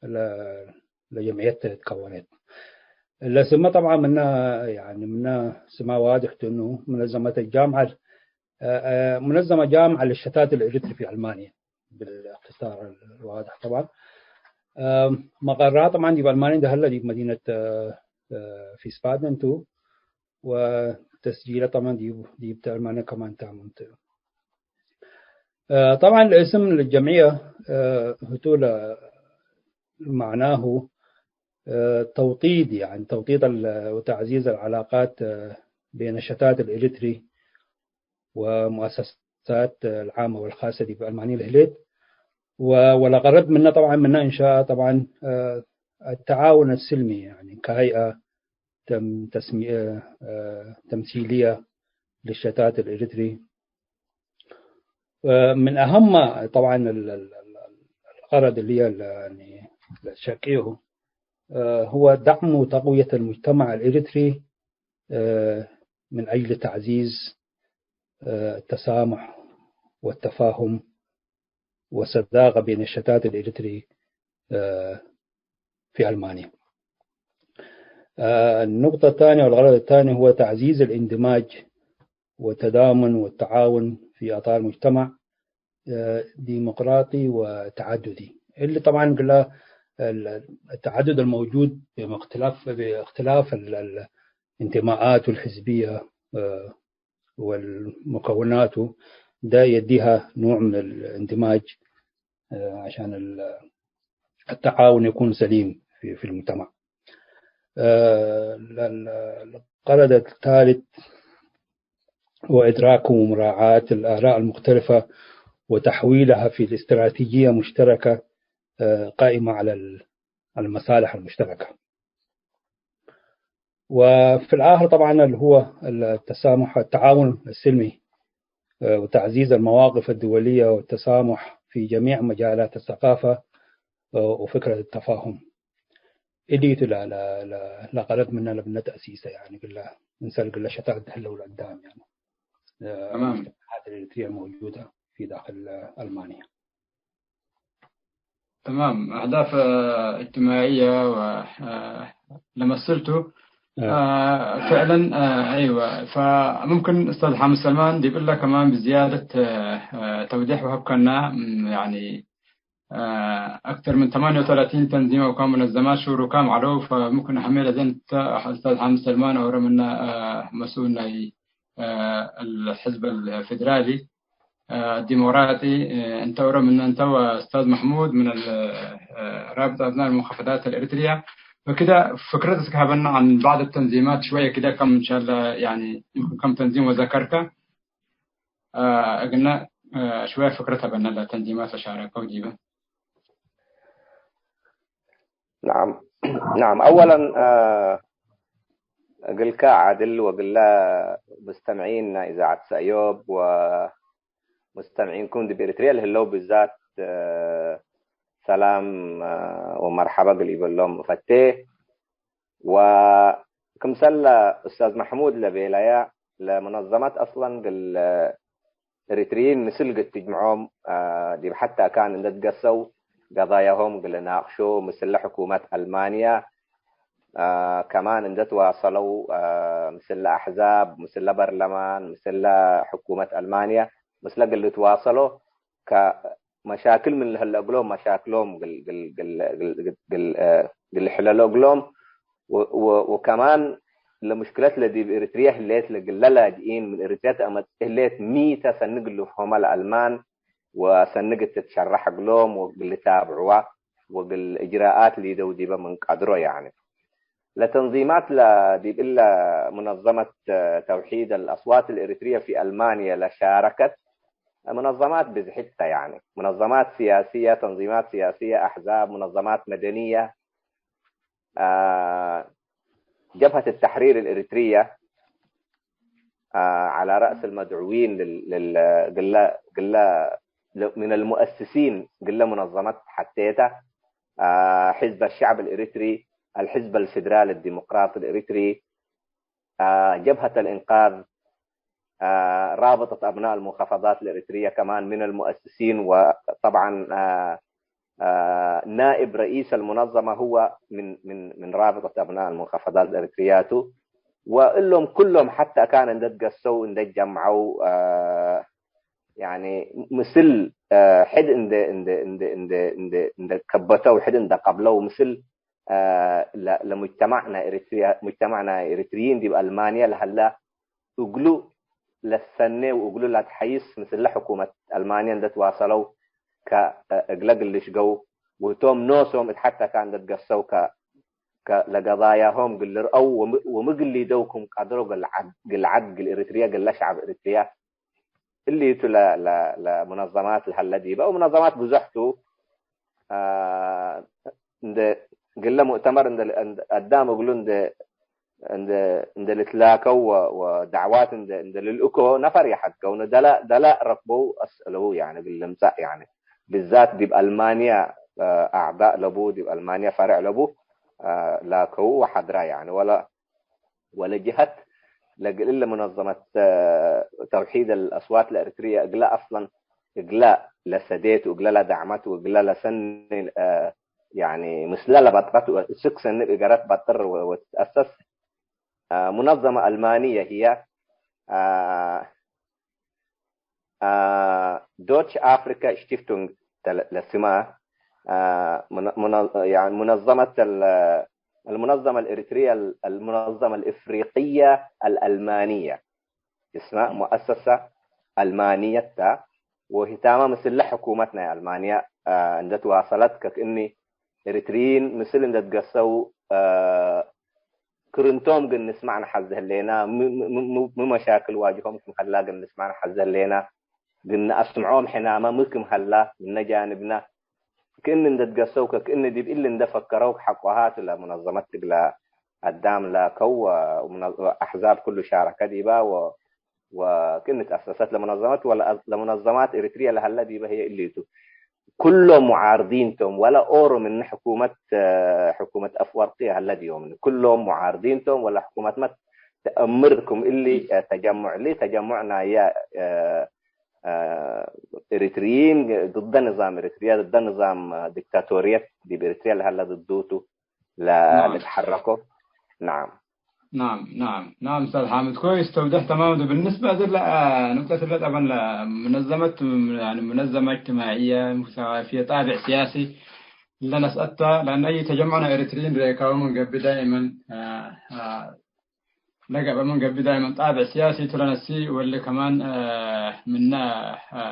ل-، لجمعية تكونت. ለስመ ጠብዓን ምነ፣ ያኒ ምነ ስማ ዋድሕ ቱ እኑ ሙነዘመት ጃምዐ፣ አ፣ አ፣ ሙነዘመ ጃምዐ ለሸታት አልኤሪትሪ ፊ አልማንየ፣ ብልእክትሳር ዋድሕ ጠብዓን። አ፣ መቀራ ጠብዓን ዲብ አልማንየ እንደ ሀለ ዲብ መዲነት፣ አ፣ አ፣ ፊስባደን ቱ፣ ወተስጂለ ጠብዓን ዲብ፣ ዲብ አልማንየ ከማን ታምንት። አ፣ ጠብዓን ለእስም ለጀምዕየ፣ አ፣ ህቱ ለ-፣ መዕናሁ አ፣ ተውጢድ፣ ያኒ ተውጢድ አል-፣ ወተዕዚዝ አልዐላቃት፣ አ፣ ቤነ ሸታት አልኤሪትሪ ወሙአሰሳት አልዓመ ወልካሰ ዲብ አልማንየ ለህሌት፣ ወ-፣ ወለቀረድ ምነ ጠብዓን ምነ እንሻእ ጠብዓን፣ አ፣ አተዓውን አስልሚ፣ ያኒ ከሀይአ ተም-፣ ተስሚ-፣ አ፣ አ፣ ተምሲልየ ለሸታት አልኤሪትሪ። አ፣ ምን አሀመ ጠብዓን ال-، ال-، ال-، الغرض اللي ال-، يعني الشرقي هو، አ፣ هو دعم وتقوية المجتمع الإريتري، አ፣ من أجل تعزيز، አ، التسامح والتفاهم والصداقة بين الشتات الإريتري، አ፣ في ألمانيا. አ፣ النقطة الثانية والغرض الثاني هو تعزيز الاندماج والتضامن والتعاون في إطار مجتمع، አ፣ ديمقراطي وتعددي. اللي طبعًا قلنا ال-، التعدد الموجود باختلاف، باختلاف ال-، ال-، الانتماءات الحزبية، አ፣ والمكونات، ده يديها نوع من الاندماج، آه، عشان ال-، التعاون يكون سليم في، في المجتمع. آه، ال-، ال-، الغرض الثالث هو إدراك ومراعاة الآراء المختلفة وتحويلها في الاستراتيجية مشتركة، آه، قائمة على ال-، على المصالح المشتركة. وفي الآخر طبعًا اللي هو التسامح، التعاون السلمي، آه، وتعزيز المواقف الدولية والتسامح في جميع مجالات الثقافة، آه، وفكرة التفاهم. እዲቱ ለ-፣ ለ-፣ ለ-፣ ለቀረድ ምነ ለብነ ተእሲሰ፣ ያኒ፣ ግለ፣ እንሰል ግለ ሸታት ህለው ለአዳም፣ ያኒ፣ አ፣ ተማም። المجتمعات الإريترية الموجودة في داخل ألمانيا. تمام، أهداف، آه، اجتماعية و، آه، لمسلته. آه. آه، فعلًا، آه، أيوة. فممكن أستاذ حامد سلمان ديب لنا كمان بزيادة، آه، آه، توضيح وهب كنا، مم، يعني، آه، أكثر من ثمانية وثلاثين تنظيم وكان منظمات شو ركام علو، فممكن أهمية لزين ت-، أستاذ حامد سلمان أو رمنا، آه، مسؤول ناي، آه، الحزب الفيدرالي. آه، الديمقراطي، آه، انت ورا من انت واستاذ محمود من ال-، آه، رابطة ابناء المحافظات الاريترية. فكده فكرة اسك هبنا عن بعض التنظيمات شوية كده، كم ان شاء الله يعني يمكن كم تنظيم وذكرك. آه، قلنا، آه، شوية فكرة هبنا للتنظيمات وشاركوا جيبا. نعم. نعم، أولًا، آه، እግልከ ዓድል ወእግለ ሙስተምዒን ናይ እዛዐት ሰእዮብ ወሙስተምዒንኩም ዲብ ኤሪትርየ ለህለው ብዛት፣ እ፣ ሰላም፣ እ፣ ወመርሐበ እግል ኢበሎም እፈቴ። ወክምሰል ኡስታዝ መሕሙድ ለቤለየ፣ ለመነዘመት አስለን እግል ኤሪትርይን ምስል እግል ትጅምዖም፣ አ፣ ዲብ ሐተ አካን እንዴ ትገሰው፣ ቀዳያሆም እግል ናቅሾ፣ ምስለ ሕኩመት አልማንያ፣ አ፣ ከማን እንዴ ትዋሰለው፣ አ፣ ምስለ አሕዛብ፣ ምስለ በርለማን፣ ምስለ ሕኩመት አልማንያ፣ ምስለ እግል ልትዋሰሎ፣ ከመሻክል ምን ለህለ እግሎም፣ መሻክሎም እግል፣ እግል፣ እግል፣ እግል፣ እግል፣ አ፣ እግል ልሕለሎ እግሎም፣ ወ-፣ ወ-፣ ወከማን ለሙሽክለት ለዲብ ኤሪትርየ ህሌት ለእግለ ላጅኢን ምን ኤሪትርየ ተአመጽእ ህሌት ሚ ተ ሰኒ እግል ልፍሆመ ለአልማን ወሰኒ እግል ትትሸረሕ እግሎም ወእግል ልታብዕዋ ወእግል እጅራአት ሊደው ዲበ ምን ቀድሮ። ያኒ ለተንዚማት ለዲብ እለ ሙነዘመት ተውሒድ አልአስዋት አልኤሪትርየ ፊ አልማንየ ለሻረከት ሙነዘማት ብዝሕት ተ። ያኒ ሙነዘማት ስያስየ፣ ተንዚማት ስያስየ፣ አሕዛብ፣ ሙነዘማት መደንየ፣ አ፣ ጀብሀት ተሕሪር አልኤሪትርየ፣ አ፣ ዐለ ረአስ አልመድዑዊን ልል-፣ ልል-፣ ግለ፣ ግለ፣ ምን አልሙአስሲን ግለ ሙነዘመት ሐቴተ፣ አ፣ ሕዝብ አልሸዕብ አልኤሪትሪ፣ አልሕዝብ አልፌደራል አልዲሞቅራጢ አልኤሪትሪ፣ አ፣ ጀብሀት አልእንቃዝ፣ አ፣ ራብጠት አብናእ አልሙሐፈዛት አልኤሪትርየ ከማን ምን አልሙአስሲን ወጠብዓን፣ አ፣ آه، نائب رئيس المنظمة هو من، من، من رابطة أبناء المنخفضات الإريترية ቱ። ወእሎም ኩሎም ሐታ ካን እንደ ትገሰው፣ እንደ ጀምዐው፣ አ፣ ያኒ ምስል፣ አ፣ ሕድ እንደ፣ እንደ፣ እንደ፣ እንደ፣ እንደ፣ እንደ ከበተው፣ ሕድ እንደ ቀብለው፣ ምስል፣ አ፣ ለ-፣ ለሙጅተማዕ ናይ ኤሪትሪያ፣ ሙጅተማዕ ናይ ኤሪትሪይን ዲብ አልማንያ ለሀላ እግሉ ለሰኔ ወእግሉ ለትሐይስ ምስለ ሕኩመት አልማንየ እንዴ ትዋሰለው ከ-፣ እግለ እግል ልሽገው ወህቶም ኖሶም እት ሐተካ እንዴ ትገሰው ከ-፣ ከ-፣ ለገዳያሆም እግል ልርአው ወም-፣ ወምግል ሊደው ክም ቀድሮ እግል ዐድ-፣ እግል ዐድ፣ እግል ኤሪትርየ፣ እግለ ሸዐብ ኤሪትርየ እሊ ቱ ለ-፣ ለ-፣ ለሙነዘማት ለሀለ ዲበ ወሙነዘማት ብዙሕ ቱ። አ፣ እንደ ግለ ሙእተመር እንደ፣ እንደ አዳም እግሉ እንደ፣ እንደ፣ እንደ ልትላከው ወ-፣ ወዳዕዋት እንደ፣ እንደ ልልእኮ ነፈር የሐድገው፣ ደላ፣ ደላ ረክበው አስአለው፣ ያኒ እግል ልምጸእ፣ ያኒ ብዛት ዲብ አልማንያ፣ አ፣ አዕዳእ ለቡ፣ ዲብ አልማንያ ፈርዕ ለቡ፣ አ፣ ላከው ወሐድራ፣ ያኒ ወለ ወለጀሀት ለእግል እለ ሙነዘመት፣ አ፣ ተውሒድ አልአስዋት ለኤሪትርየ እግለ አስለን እግለ ለሰዴት ወእግለ ለዳዕመት ወእግለ ለሰኒ፣ አ፣ ያኒ ምስለ ለበጥረት ወእስክ ሰኒ እብ እገረት በጥር ወ-፣ ወትትአሰስ፣ አ፣ ሙነዘመ አልማንየ ህየ፣ አ፣ አ፣ ዶች አፍሪካ ሽቲፍቱንግ ተ-፣ ለስማ፣ አ፣ ሙነ-፣ ሙነ-፣ ያኒ ሙነዘመት ال-፣ المنظمة الإريترية ال-، المنظمة الإفريقية الألمانية እስማ ሙአሰሰ አልማንየት ተ፣ ወህታመ ምስለ ሕኩመት ናይ አልማንያ፣ አ፣ እንዴ ትዋሰለት ከክእኒ ኤሪትርይን ምስል እንዴ ትገሰው፣ አ፣ ክርንቶም ግን ንስማዕ ነሐዜ ህሌና፣ ሚ፣ ሚ፣ ሚ፣ ሚ፣ ሚ መሻክል ዋጅሆም ክም ሀላ ግን ንስማዕ ነሐዜ ህሌና፣ ግን ነአስምዖም ሕናመ ሚ ክም ሀላ ምነ ጃንብነ፣ ክእኒ እንዴ ትገሰው ከክእኒ ዲብ እሊ እንዴ ፈከረው ሐቆሃ ቱ ለሙነዘመት እግለ አዳም ላከው ወሙነ-፣ ወአሕዛብ ኩሉ ሻረከ ዲባ ወ-፣ ወክእኒ ተአሰሰት ለሙነዘመት ወለ-፣ ለሙነዘማት ኤሪትርየ ለሀለ ዲበ ህዬ እሊ ቱ። ኩሎም ሙዓርዲን ቶም፣ ወለ ኦሮ ምን ሕኩመት፣ ሕኩመት አፍወርቅየ ሀለ ዲዮም። ኩሎም ሙዓርዲን ቶም፣ ወለ ሕኩመትመ ተአምር ክም እሊ ተጀሙዕ፣ እሊ ተጀሙዕ ናየ፣ ኤሪትርይን ድደ ንዛም ኤሪትርየ፣ ድደ ንዛም ዲክታቶርየት ዲብ ኤሪትርየ ለሀለ ድዱ ቱ። ለ-፣ ናም። ልትሐረኮ። ናም። ናም፣ ናም፣ ናም፣ ኡስታዝ ሓምድ፣ ኮይስ ተውደሕ ተማም ቱ። ብንስበ እለ፣ አ፣ ንቅጠት እለ ጠበን ለሙነዘመት፣ ያኒ ሙነዘመ እጅትማዕየ፣ ሙሳፊየ፣ ጣብዕ ሲያሲ እለ ነስአት ተ፣ ለአነ አይ ተጀመዕ ናይ ኤሪትርይን ርኤካሁ ምን ገብእ ዳይመን፣ አ፣ አ፣ ለገብአ ምን ገብእ ዳይመን ጣብዕ ሲያሲ ቱ ለነሲ ወለ ከማን፣ አ፣ ምነ፣ አ፣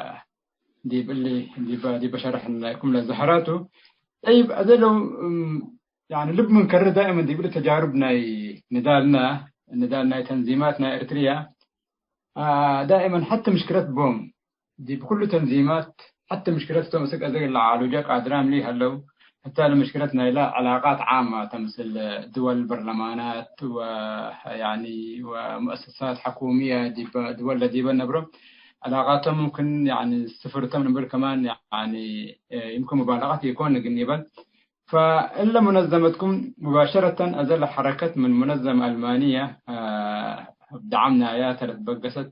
ዲብ እሊ ዲበ፣ ዲበ ሸርሕ ናይኩም ለዘሐረቱ። ጠይብ፣ አዜ ለው፣ እም፣ ያኒ ልብ ምን ከርህ ዳእመን ዲብ እሊ ተጃርብ ናይ ንዳልና፣ ንዳል ናይ ተንዚማት ናይ ኤርትርያ፣ አ፣ ዳእመን ሐቲ ምሽክለት ቦም፣ ዲብ ኩሉ ተንዚማት ሐቲ ምሽክለት ቶም እስክ አዜ ለዓሉጀ ቃድራም ሊ ሀለው፣ ሕታ ለምሽክለት ናይላ ዕላቃት ዓማ ተምስል ድወል፣ በርለማናት ወ-፣ ያኒ ወሙአሰሳት ሐኩምየ ዲበ ድወል ለዲበ ነብሮ፣ ዕላቃቶም ሙምክን ያኒ ስፍርቶም ንብል ከማን ያኒ፣ እ፣ ይምክን ሙባለቀት ኢኮን ግን ይበል። ፈእለ ሙነዘመትኩም ሙባሸረተን አዘ ለሐረከት ምን ሙነዘመ አልማንየ፣ አ፣ እብ ደዓም ናያ ተ ለትበገሰት።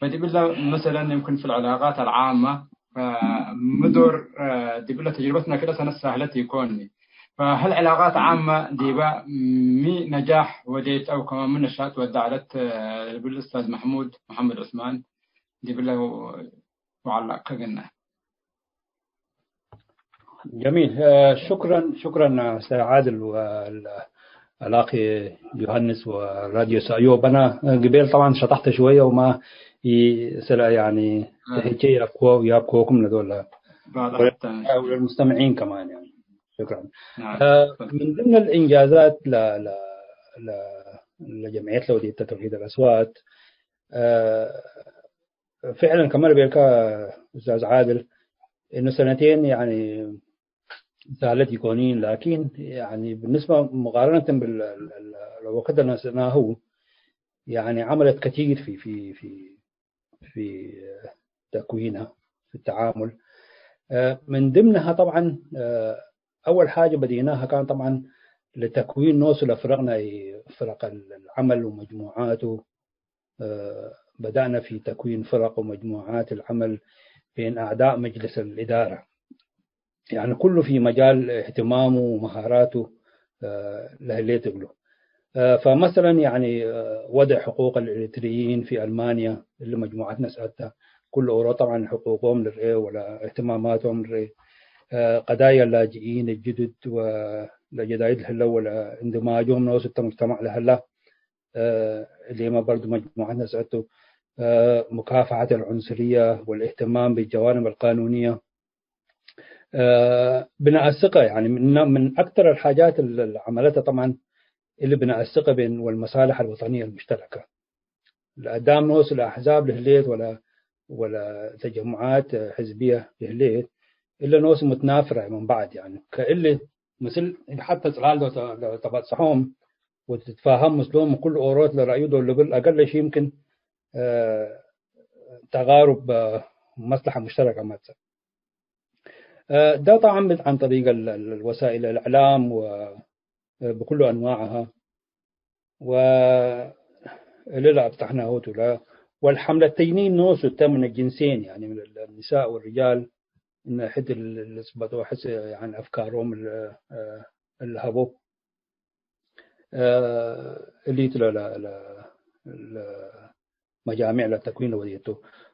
ፈዲብ እለ መሰለን፣ ይምክን ፊ ልዕላቃት አልዓመ፣ አ፣ ሚ ዶር፣ አ፣ ዲብ እለ ተጅርበትነ ክለ ሰነት ሳህለት ኢኮን። ፈህል ዕላቃት ዓመ ዲበ ሚ ነጃሕ ወዴት አው ከማን ሚ ነሻጥ ወደ ዐለት፣ አ፣ ልብል ኡስታዝ መሕሙድ መሐመድ ዑስማን ዲብ እለ ወዐላቅከ ግነ። جميل. آه، شكرًا، شكرًا أستاذ عادل والأخ يوهانس وراديو سايو. أنا قبيل طبعًا شطحت شوية وما ي-، سلا-، يعني، آه. تحكي يابكو-، يابكوكم لدول. بعد حتى. وللمستمعين كمان، يعني. شكرًا. نعم. آه، من ضمن الإنجازات ل-، ل-، ل-، لجمعية لودية توحيد الأصوات، آه، فعلًا كما ቤልካ ኡስታዝ ዓድል፣ እኑ ሰነቴን ያኒ ሳህለት ኢኮኒን፣ ላኪን ያኒ ብንስበ ሙቃረነተን ብል-፣ ለወቅት ለነስእናሁ ያኒ ዐመለት ከቲር ፊ፣ ፊ፣ ፊ፣ ፊ ተክዊንሃ፣ ፊ ተዓሙል። ምን ድምንሃ ጠብዓን አወል ሓጀ በዲናሃ ካን ጠብዓን ለተክዊን ኖሱ ለፍረቅ ናይ ፍረቅ አልዐመል ወመጅሙዓቱ፣ بدأنا في تكوين فرق ومجموعات العمل بين أعضاء مجلس الإدارة. يعني كله في مجال اهتمامه ومهاراته، آه، ለህሌት እግሉ። آه، فمثلًا يعني، آه، وضع حقوق الإريتريين في ألمانيا፣ እሊ መጅሙዓት ነስአት ተ፣ ኩሉ ኦሮ طبعًا ሕቁቆም ልርኤ ወለ እህትማማቶም ልርኤ። آه، قضايا اللاجئين الجدد ወለጀዳይድ ለህለው ወለ እንድማጆም ኖሱ እተ ሙጅተማዕ ለሀላ። آه، እሊመ በርዱ መጅሙዓት ነስአቱ። آه، مكافحة العنصرية والاهتمام بالجوانب القانونية። آه، ብነአስቀ፣ يعني፣ من، من أكثر الحاجات ال-، العملتها طبعًا እሊ ብነአስቀ بين والمصالح الوطنية المشتركة። ለአዳም ኖስ ለአሕዛብ ለህሌት ወለ፣ ወለ ተጀሙዓት ሕዝብየ ለህሌት፣ እለ ኖስ ሙትናፍረ ምን በዕድ፣ يعني፣ ከእሊ ምስል ሐተ ጽላል ዶ ተ-፣ ዶ ተበጽሖም ወትትፋሀም ምስሎም ክል ኦሮት ለረአዩ ዶ ልብል አገለሽ يمكن، آه، تقارب، آه، مصلحة مشتركة መጽእ። آه، ده طبعًا عن طريق ال-، ال-، الوسائل الإعلام و، آه، بكل أنواعها. و-، እሊ ለአብጠሕናሁ ቱ ለ-، والحملة التجنين ኖሱ እተ ምን الجنسين، يعني من النساء والرجال، እነ ሕድ ል-، ልጽበጦ ሕስ፣ يعني أفكارهم ال-، آه، الهبو. آه، እሊት ለ-، ለ-، ለ-، ለ-፣ مجاميع ለተክዊን ለወዴቱ።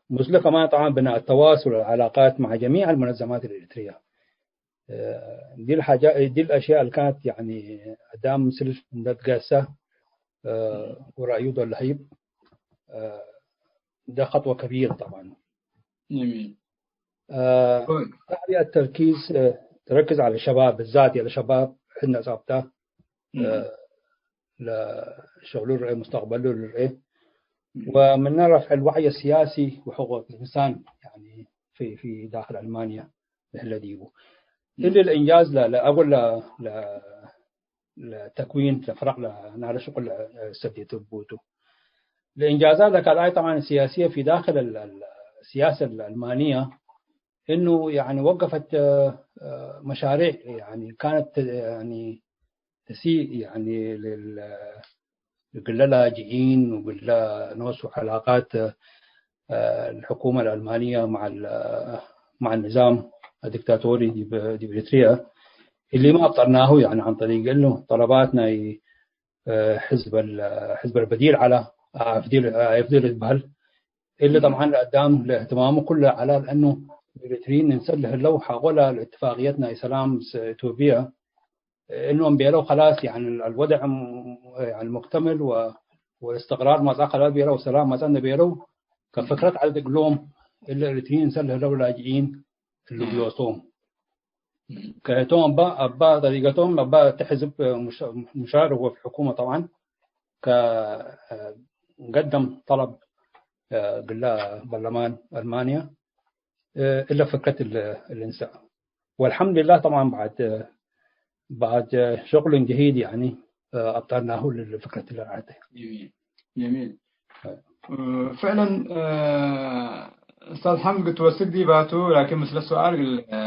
ምስሉ كمان طبعًا بناء التواصل والعلاقات مع جميع المنظمات الإريترية. آه، دي الحاجة، دي الأشياء اللي كانت يعني አዳም ምስል እንደ ትገሰ، آه، ورأيه ده اللي هيب، آه، ده خطوة كبيرة طبعًا. جميل. آه، طيب. هي التركيز، آه، تركز على الشباب بالذات، يعني الشباب حنا ثابتة، آه، لشغله الرئي، مستقبله الرئي. ومن رفع الوعي السياسي وحقوق الإنسان، يعني في، في داخل ألمانيا، الذي هو. إلا الإنجاز لا، لا أقول لا، لا، ለተክዊን ለፍረቅ ለናለ ሽቁል ሰዴት ቡቱ። ለእንጃዛት ለካልኣይ طبعًا السياسية في داخل ال-، ال-، السياسة الألمانية إنه يعني وقفت، آه، آه، مشاريع يعني كانت، يعني تسيء يعني لل-، እግለ ላጅኢን ወእግለ ኖሱ ዐላቃት፣ አ፣ الحكومة الألمانية مع ال-، مع النظام الدكتاتوري ዲብ፣ ዲብ ኤሪትሪያ፣ እሊመ አብጠርናሁ፣ ያኒ፣ عن طريق እሉ ጠለባት ናይ፣ አ፣ ሕዝብ ال-፣ ሕዝብ البديل على፣ አ፣ ኤፍ ዲ ኤል፣ አ፣ ኤፍ ዲ ኤል ልትበህል። እሊ طبعًا ለአዳም ለእህትማሙ ኩለ ዐላ፣ ለአኑ ኤሪትሪይን እንሰል ለህለው ሐቆ ለእትፋቅየት ናይ ሰላም ምስ ኢትዮጵያ እኖም ቤለው خلاص يعني الوضع م-، يعني مكتمل و-، والاستقرار መጽአ خلاص ቤለው ወሰላም መጽአነ ቤለው ከፍክረት ዐለት እግሎም እለ ኤሪትሪይን እንሰል ለህለው ላጅኢን እሉ ግዮቶም ከእቶም አባ፣ አባ ጠሪቀቶም አባ እተ ሕዝብ ሙሻ-፣ ሙሻርክ ወፊ ሕኩመ طبعًا ከ-፣ ገደም ጠለብ እግለ በርለማን አልማንያ እለ ፍክረት እለ፣ እለ እንሰእ። والحمد لله طبعًا بعد، بعد شغل جهيد يعني أبطلناه للفكرة اللي رأيته. جميل. جميل. ፍዕለን፣ እ፣ ኡስታዝ ሐምድ እግል ትወስክ ዲባቱ፣ ላኪን ምስለ ሱኣል እግል፣ እ፣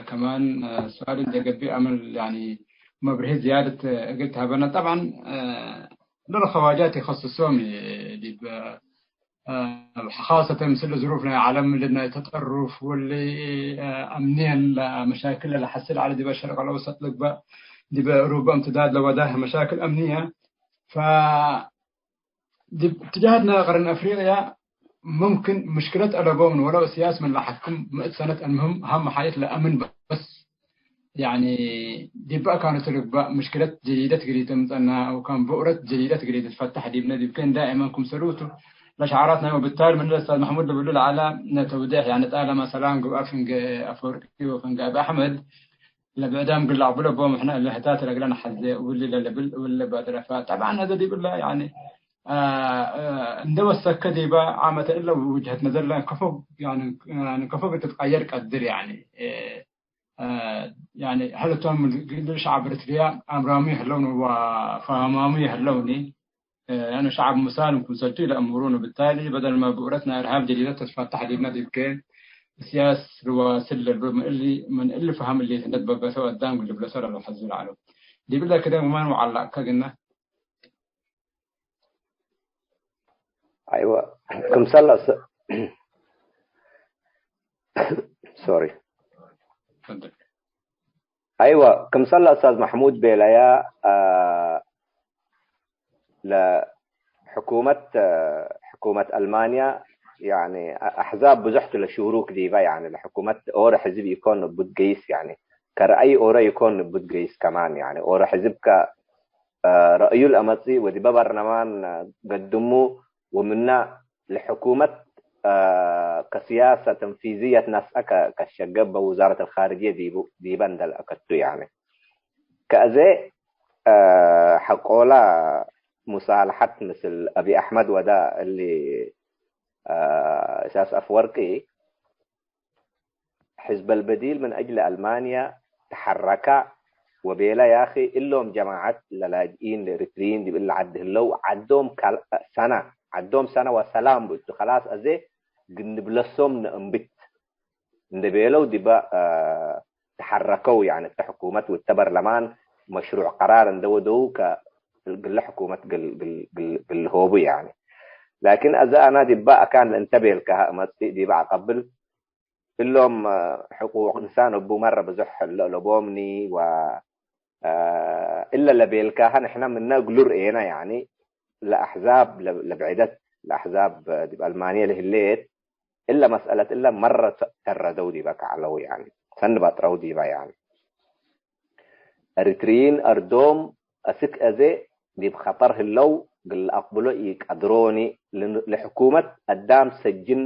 ከማን፣ እ፣ ሱኣል እንዴ ገብእ አምር፣ ያኒ፣ መብርሂ ዝያደት እግል ተሀበነ። ጠብዐን፣ እ፣ ለለኸዋጃት ኢከስሶም ዲብ፣ እ፣ ኻሰተን ምስል ዝሩፍ ናይ ዐለም፣ እሊ ናይ ተጠሩፍ ወሊ፣ እ፣ አምንየን ለመሻክል ለለሐስል ዐለ ዲበ ሸርቅ አልአውሰጥ ልግበእ፣ ዲበ ኡሩበ እምትዳድ ለወዳህ መሻክል አምንየ። ፈ ዲብ እትጃሃት ናይ ቀርን አፍሪቅያ ሙምክን ምሽክለት አለቦም፣ ወለው እስያስ ምን ለሐክም ምእት ሰነት፣ አልምህም ሀም ሐየት ለአምን በስ፣ ያኒ ዲብ አካኑ ትልግባእ ምሽክለት ጀዲደት እግል ኢትምጸና፣ አው ከም ብኡረት ጀዲደት እግል ኢትትፈተሕ ዲብነ ዲብ ክእን ዳእመን ክምሰሉ ቱ ለሸዓራት ናይ። ወብታሊ ምን ለኡስታዝ መሕሙድ ልብሉ ለዐለ ተውዴሕ፣ ያኒ ጣለማ ሰላም ገብአ ፍንጌ አፈወርቂ ወፍንጌ አቢ አሕመድ፣ ለብዕዳም እግል ለአቅብሎ ቦም፣ ሕነ እለ ህታት ለእግለ ነሐዜ እብሊ ለልብል እብሊ ለባድረ። ፈጠብዐን አዜ ዲብ እለ፣ ያኒ፣ አ፣ አ፣ እንደ ወሰከ ዲበ ዓመተ እለ ውጅሀት ነዘር ለከፎ፣ ያኒ፣ ያኒ ከፎ ብትትቀየር ቀድር፣ ያኒ፣ እ፣ አ፣ ያኒ፣ ሀለቶም እግል ሸዐብ ኤሪትርያ አምራሙ ይህለውኒ ወፈሃማሙ ይህለውኒ። ያኒ ሸዐብ ሙሳልም ክምሰልቱ ኢለአምሩን። ወብታሊ በደልመ ብኡረት ናይ እርሃብ ጀዲደት ትትፈተሕ ዲብነ ዲብከ፣ እስያስ ልዋስል ለልቡ ምን እሊ፣ ምን እሊ ፈሀም እሊ ህንደት በገሰው አዳም እግል ልብለሶ ለልሐዙ ለዐለው። ዲብለ ክደን ወማን ወዐላቅከ ግነ። አይወ፣ ክምሰል አስ-፣ ሶሪ። ፈደል። አይወ፣ ክምሰል ለኡስታዝ መሕሙድ ቤለያ፣ አ፣ ለሕኩመት፣ አ፣ ሕኩመት አልማንያ፣ ያኒ፣ አ-፣ አሕዛብ ብዙሕ ቱ ለሹሩክ ዲባ፣ ያኒ፣ ለሕኩመት ኦሮ ሕዝብ ኢኮን እቡ ትገይስ፣ ያኒ፣ ከረአይ ኦሮ ኢኮን እቡ ትገይስ ከማን፣ ያኒ፣ ኦሮ ሕዝብ ከ፣ አ፣ ረአዩ ለአመጽእ ወዲበ በርለማን ገድሙ፣ ወምና ለሕኩመት፣ አ፣ ከስያሰ ተንፊዝየት ነስአ ከ-፣ ከሸገ እበ ውዛረት አልኻርጅየ ዲቡ፣ ዲበ እንደ ለአከቱ፣ ያኒ። ከአዜ፣ አ፣ ሐቆላ ሙሳልሐት ምስል አቢ አሕመድ ወዳ እሊ፣ አ፣ ኢሳያስ አፍወርቂ፣ ሕዝብ አልበዲል ምን አጅል አልማንያ ተሐረካ ወቤለ፣ ያኺ እሎም ጀማዐት ለላጅኢን ለኤሪትሪይን ዲብ እለ ዐድ ህለው፣ ዐዶም ካልእ ሰነ፣ ዐዶም ሰነ ወሰላም ብእቱ፣ ከላስ አዜ ግንብለሶም ነአንብት እንደ ቤለው ዲበ፣ አ፣ ተሐረከው። ያኒ እተ ሕኩመት ወእተ በርለማን መሽሩዕ ቀራር እንደ ወደው ከ-፣ እግለ ሕኩመት ግል፣ ግል፣ ግል፣ ግል ሆቡ ያኒ። ላኪን አዜ አና ዲበ አካን ለእንተ ቤልካሀ እመጽእ ዲበ አቀብል እሎም፣ አ፣ ሕቁቅ እንሳን እቡ መረ ብዙሕ ለአለቦምኒ ወ፣ አ፣ እለ ለቤልካሀ ንሕነ ምነ እግሉ ርኤነ፣ ያኒ ለአሕዛብ ለ-፣ ለብዕደት ለአሕዛብ ዲብ አልማንየ ለህሌት እለ መስአለት እለ መረ ተ-፣ ተረደው ዲበ ከዐለው፣ ያኒ ሰኒ በጥረው ዲበ፣ ያኒ ኤሪትሪይን አርዶም አስክ አዜ ዲብ ኸጠር ህለው፣ እግል ለአቅብሎ ኢቀድሮኒ፣ ልን-፣ ለሕኩመት አዳም ሰጅን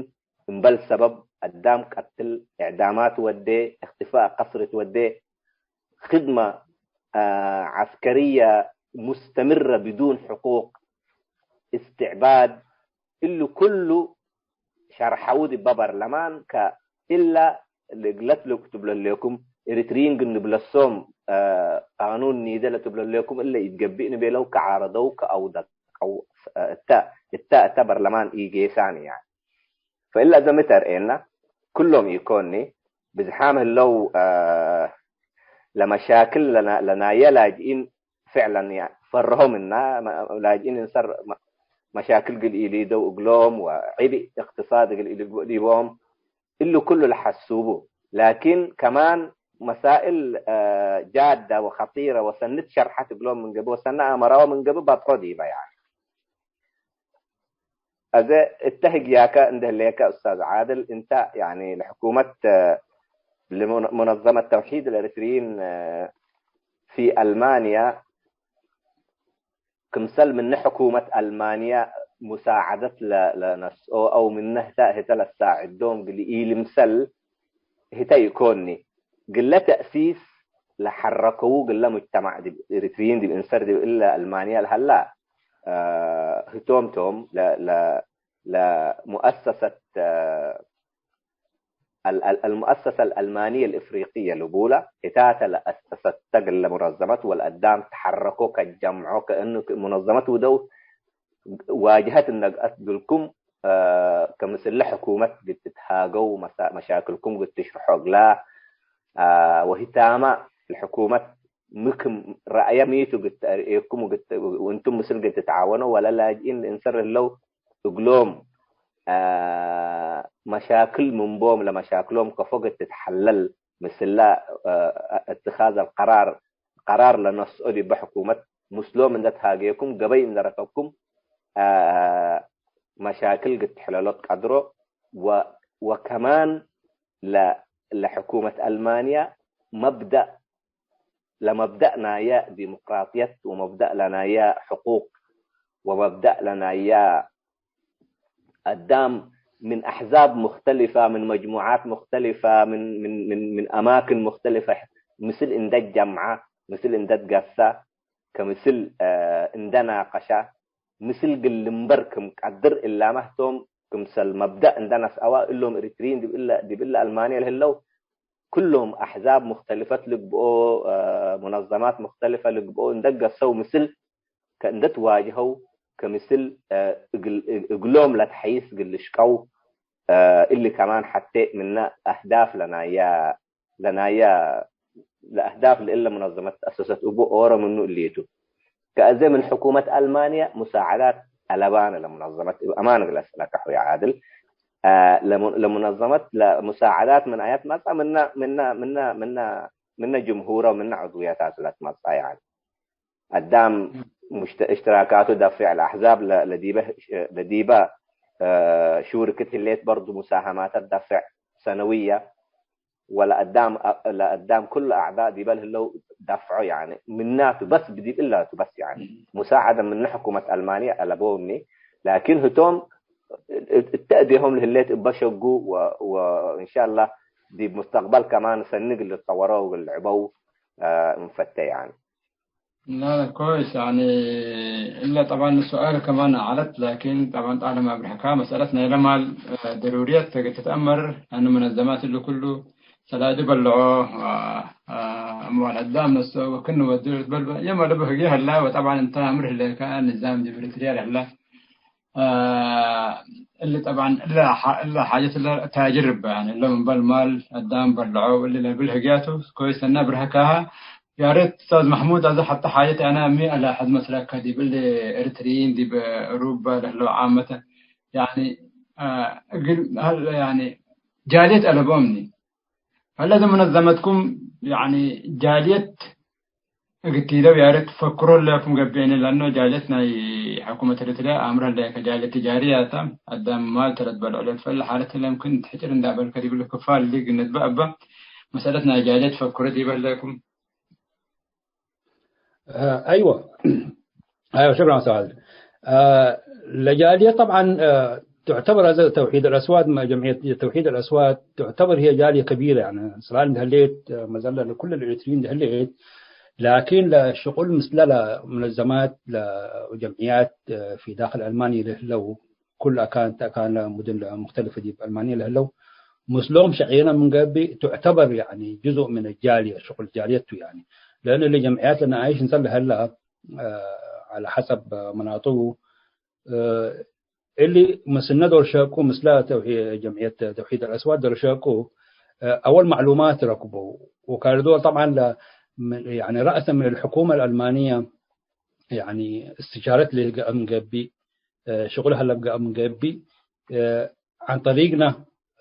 እምበል ሰበብ አዳም ቀትል፣ እዕዳማት ወዴ፣ እክትፋእ ቀስር ትወዴ፣ ክድመ፣ አ፣ ዐስከርየ ሙስተምረ ብዱን ሕቁቅ፣ እስትዕባድ፣ እሊ ኩሉ ሸርሐዉ ዲበ በርለማን ከእለ ልግለት ልክቱብ ለሌኩም፣ ኤሪትሪይን ግንብለሶም፣ አ፣ ቃኑን ኒደ ለቱብ ለሌኩም እለ ኢትገብእ ንቤለው ከዓረደው ከአውደቀው፣ አ፣ እተ፣ እተ፣ እተ በርለማን ኢጌሳን፣ ያኒ። ፈእለ አዘ ሚ ተርኤና፣ ኩሎም ኢኮኒ፣ ብዝሓም ህለው፣ አ፣ ለመሻክል ለና-፣ ለናየ ላጅኢን ፍዕለን፣ ያ-፣ ፈርሆም እና፣ መ-፣ ላጅኢን እንሰር መ-፣ መሻክል እግል ኢሊደው እግሎም ወዕቢ እቅትሳድ እግል ኢልግበእ ዲቦም፣ እሊ ኩሉ ለሐሱቡ። ላኪን ከማን መሳእል፣ አ፣ ጃደ ወኸጢረ ወሰኒ ትሸርሐት እግሎም ምን ገብእ ወሰኒ አመራወ ምን ገብእ በጥሖ ዲበ፣ ያኒ። አዜ እተ ህግያከ እንደ ህሌከ ኡስታዝ ዓድል፣ እንተ ያኒ ለሕኩመት፣ አ፣ ለሙነ-፣ ሙነዘመት ተውሒድ አልኤሪትሪይን፣ አ፣ ፊ አልማንያ፣ ክምሰል ምነ ሕኩመት አልማንያ ሙሳዐደት ለ-፣ ለነስኦ አው ምነ ህተ፣ ህተ ለሳዕዶም እግል ኢልምሰል ህተ ኢኮኒ። ግለ ተእሲስ ለሐረከዉ ግለ ሙጅተማዕ ዲብ ኤሪትሪይን ዲብ እንሰር ዲብ እለ አልማንያ ለሀላ፣ አ፣ ህቶም ቶም ለ-፣ ለ-፣ ለሙአሰሰት፣ አ፣ አል-፣ አል-፣ አልሙአሰሰ አልአልማንየ አልእፍሪቅየ ልቡለ፣ ህታተ ለአሰሰተ ግለ ሙነዘመት ወለአዳም ተሐረኮ ከጀምዖ ከእኑ ሙነዘመት ውደው ዋጅሀት እነ ገአት እግልኩም፣ አ፣ ከምስለ ሕኩመት ግድ ትትሃገው፣ መሳ-፣ መሻክልኩም ግድ ትሽርሖ እግላ፣ አ፣ ወህታማ ለሕኩመት ሚ ክም ረአየ ሚ ቱ ግድ ተአርኤኩም ወግድ ተ-፣ ወእንቱም ምስል ግድ ትትዓወነው፣ ወለ ላጅኢን ለእንሰር ህለው እግሎም፣ አ፣ መሻክል ምን ቦም ለመሻክሎም ከፎ ግድ ትትሐለል፣ ምስለ፣ አ፣ እትኻዝ አልቀራር፣ ቀራር ለነስኦ ዲበ ሕኩመት፣ ምስሎም እንደ ተሃጌኩም፣ ገበይ እንደ ረከብኩም፣ አ፣ መሻክል ግድ ትሕለሎ ትቀድሮ፣ ወ-፣ ወከማን ለ-፣ ለሕኩመት አልማንያ መብደእ ለመብደእ ናየ ዲሞቅራጥየት ወመብደእ ለናየ ሕቁቅ ወመብደእ ለናየ አዳም ምን አሕዛብ ሙክተሊፈ፣ ምን መጅሙዓት ሙክተሊፈ፣ ምን፣ ምን፣ ምን፣ ምን አማክን ሙክተሊፈ ምስል እንደ ጀምዐ፣ ምስል እንደ ትገሰ፣ ከምስል፣ አ፣ እንደ ናቀሸ፣ ምስል ግል ልንበር ክም ቀድር እላመ ህቶም ክምሰል መብደእ እንደ ነስአወ እሎም ኤሪትሪይን ዲብ እለ፣ ዲብ እለ አልማንየ ለህለው ኩሎም አሕዛብ ሙክተልፈት ልግብኦ፣ አ፣ ሙነዘማት ሙክተልፈ ልግብኦ እንደ ገሰው ምስል ከእንደ ትዋጅሀው፣ ከምስል፣ አ፣ እግል-፣ እግሎም ለትሐይስ እግል ልሽቀው፣ አ፣ እሊ ከማን ሐቴ ምነ አህዳፍ ለናያ፣ ለናያ፣ ለአህዳፍ ለእለ ሙነዘመት ተአሰሰት እቡ ኦሮ ምኑ እሊቱ። ከአዜ ምን ሕኩመት አልማንያ ሙሳዐዳት አለባነ ለሙነዘመት፣ እብ አማን እግል አስአለከ ሑይ ዓድል። አ፣ ለሙ-፣ ለሙነዘመት ለሙሳዐዳት ምን አያት መጽአ? ምነ፣ ምነ፣ ምነ፣ ምነ ምነ ጅምሁረ ወምነ ዕድውየታቱ ለትመጽአ፣ ያኒ አዳም ሙሽተ-፣ እሽትራካቱ ደፍዕ ለአሕዛብ ለ-፣ ለዲበ፣ ለዲበ፣ እ፣ ሹርክት ህሌት በርዱ ሙሳሀማተ ደፍዕ ሰነውየ ወለአዳም፣ ለአዳም ኩሉ አዕዳእ ዲበ ለህለው ደፍዖ፣ ያኒ ምናቱ በስ ብዲብ እላቱ በስ፣ ያኒ ሙሳዐደ ምነ ሕኩመት አልማንየ አለቦምኒ። ላኪን ህቶም እተ እዴሆም ለህሌት እበ ሸጉ ወ-፣ ወእንሻላህ ዲብ ሙስተቅበል ከማን ሰኒ እግል ልትጠወረው እግል ልዕበው፣ እ፣ እንፈቴ፣ ያኒ። لا، لا، كويس. يعني، إلا طبعًا السؤال كمان عرضت، لكن طبعًا تعلم أبرهكا مسألة نيلة مال، آه، ضرورية تتأمر أن منظمات اللي كله سلاجة بلعوه، آه، آه، أموال الدعم نفسه وكن ودور بل يما لبه جهة لا، وطبعًا أنت أمر لك نظام جبرتريال هلا. آه، اللي طبعًا إلا ح-، إلا حاجة إلا تاجر بها، يعني، إلا من بل مال الدعم بلعوه، اللي لبل هجاته كويس أنا أبرهكاها. يا ريت أستاذ محمود، هذا حتى حاجتي أنا مي على حد مسلك دي باللي إريتريين دي بأوروبا لهلو عامة. يعني، آه، أقل-، هل يعني جالية ألبومني؟ هل لازم منظمتكم يعني جالية قلت لو يا ريت تفكروا لكم قبيني، لأنه جاليتنا حكومة إريتريا أمرها لك جالية تجارية تام. قدام ما ترد بالعلوية فالحالة اللي يمكن تحجر عند أبل كريب الكفار اللي قلنا بقى مسألتنا جالية تفكروا دي لكم. آه، أيوة. أيوة، شكرًا أستاذ. آه، لجالية طبعًا، آه، تعتبر هذا توحيد الأصوات، ما جمعية توحيد الأصوات تعتبر هي جالية كبيرة، يعني، سواء دهليت، آه، مزلة لكل الإريتريين دهليت، لكن لشغل مثل لمنظمات، لجمعيات، آه، في داخل ألمانيا له، له كل أكان، أكان مدن مختلفة دي بألمانيا له، له ምስሎም ሸቄነ ምን ገብእ ትዕተበር፣ ያኒ፣ ጅዙእ ምን ጃልየ፣ ሽቁል ጃልየት ቱ፣ ያኒ። ለእን እሊ ጀምዕያት ለነአይሽ እንሰል ለሀላ፣ አ፣ ዐለ ሐሰብ መናጥቡ፣ አ፣ እሊ ምስልነ ዶል ሸቁ፣ ምስለ ተውሒ-፣ ጀምዕየት ተውሒድ አልአስዋት ዶል ሸቁ፣ አ፣ አወል ማዕሉማት ረክቡ። ወካል ዶል ጠብዓን ለ-፣ ምን፣ ያኒ፣ ረአሰ ምን አልሕኩመ አልአልማንየ፣ ያኒ፣ እስትሻረት ለህገ አም ገብእ፣ አ፣ ሽቁል ሀለ ብገ አም ገብእ፣ አ፣ ዐን ጠሪቅነ፣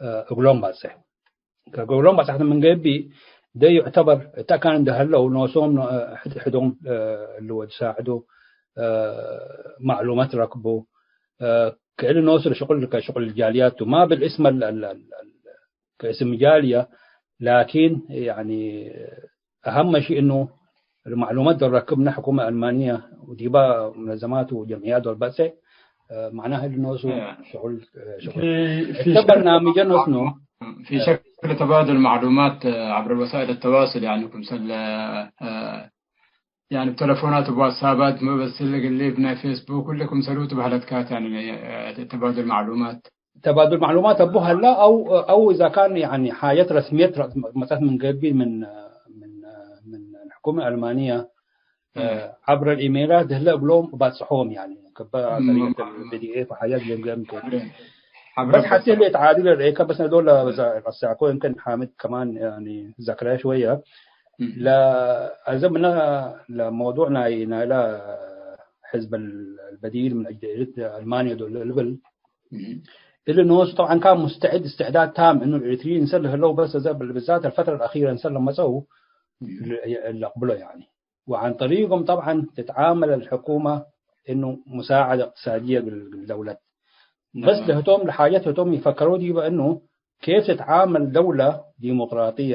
አ፣ እግሎም ባጽሕ። ከገብሮም በጻሕት ምን ገብእ፣ ደይ ዩዕተበር እተ አካን እንደ ሀለው፣ ኖሶም ኖ-፣ ሕድ-፣ ሕዶም፣ እ፣ እሊ ወድ ሳዕዱ፣ እ፣ ማዕሉማት ረክቡ፣ እ፣ ከእሊ ኖሱ ለሽቁል፣ ከሽቁል ጃልያቱ፣ ማ ብልእስም ለ-፣ ለ-፣ ለ-፣ ለ-፣ ከእስም ጃልያ፣ ላኪን፣ ያኒ፣ አሀመ ሺ እኑ፣ ማዕሉማት ዶል ረክብነ ሕኩመ አልማንየ ወዲባ ሙነዘማት ወጀምዕያት ዶል በጽሕ፣ እ፣ መዕናህ እሊ ኖሱ እ፣ ሽቁል፣ እ፣ ሽቁል። في، في እተ شكل በርናምጀ ኖስ ኖ። في شكل تبادل معلومات عبر وسائل التواصل، يعني، ክምሰል፣ እ፣ يعني፣ ብተለፎናት፣ ብዋትሳባት፣ መበስል እግል፣ ብናይ ፌስቡክ፣ ኩሉ ክምሰሉ ትበህለት ካት፣ يعني፣ እ፣ ተባዱል ማዕሉማት። ተባዱል ማዕሉማት አቡ ሀላ አው፣ አው ኢዛ ካን፣ ያኒ፣ ሓጀት ረስምየት ረ-፣ መጸት ምን ገብእ ምን፣ ምን፣ ምን ሕኩመ አልማንየ፣ እ፣ እም። ዐብረ ኢሜላት ህለ እግሎም ባጽሖም፣ ያኒ፣ ከበ እም፣ ጠሪቀት እም። ፒ ዲ ኤፍ ወሓጃት ገብእ ገብእ። ዐብረ፣ ዐብረ በስ ሐቴ ባጽሖም። ለየት ዓዲ ለርኤከ በስ ነዶል ለበዛ ረሳዕኮ፣ እም። ይምክን ሓምድ ከማን፣ ያኒ፣ ዘክረየ ሽወየ። እም። ለአዘ ምነ ለመውዱዕ ናይ፣ ናይለ ሕዝብ አልበዲል ምን አጅል አልማንየ ዶል ልብል፣ እም። እሊ ኖሱ ጠብዓን ካን ሙስተዕድ እስትዕዳድ ታም እኑ ኤሪትርዪን እንሰ ለህለው በስ እዘ ብዛት አልፈትረ አልአኺረ እንሰ ለመጸው እም። ለ-፣ ለአቅብሎ ያኒ። ወዐን ጠሪቆም ጠብዓን ትትዓመል አልሕኩመ እኑ ሙሳዐደ እቅትሳድየ እግል፣ እግል ደውለት። በስ ነዓም። ለህቶም ለሓጀት ህቶም ይፈከረው ዲበ እኑ ኬፍ ትትዓመል ደውለ ዲሞቅራጥየ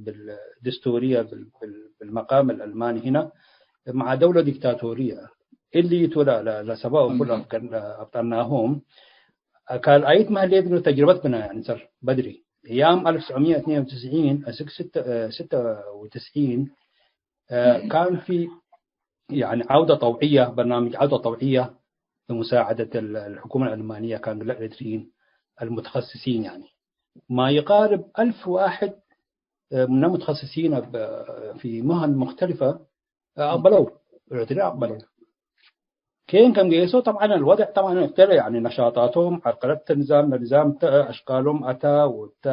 ብል-፣ ድስቱርየ ብል-፣ ብል-፣ ብልመቃም አልአልማኒ ህነ መዓ ደውለ ዲክታቶርየ። እሊ ቱ ለ-፣ ለ-፣ ለሰበብ እኩል ነዓም። አፍገር-፣ አብጠርናሆም። ካልአይት መህሌት እግል ተጅርበት ብነ አንሰር በድሪ። እያም አልፍ ወትስዕ ሚእት ወትስዒን፣ ስክ-፣ ስተ-፣ ስተ ወትስዒን፣ እ፣ እም። ካን ፊ፣ ያኒ፣ ዐውደ ጠውዕየ፣ በርናምጅ ዐውደ ጠውዕየ ለሙሳዐደት ለ-፣ ለሕኩመ አልአልማንየ ካን ለኤሪትርዪን አልሙተኸስሲን፣ ያኒ፣ ማ ይቃርብ አልፍ ወአሕድ፣ እ፣ ምነ ሙተኸስሲን ብ-፣ ፊ መሀን ሙክተሊፈ፣ እ፣ አቅበለው፣ ኤሪትርያ አቅበለው። ኬን ከም ገይሶ፣ ጠብዓን፣ አልወድዕ ጠብዓን እፍተረ፣ ያኒ፣ ነሻጣቶም፣ ዐርቀለት ንዛም፣ ለንዛም ተ፣ አሽቃሎም አታ ወተ፣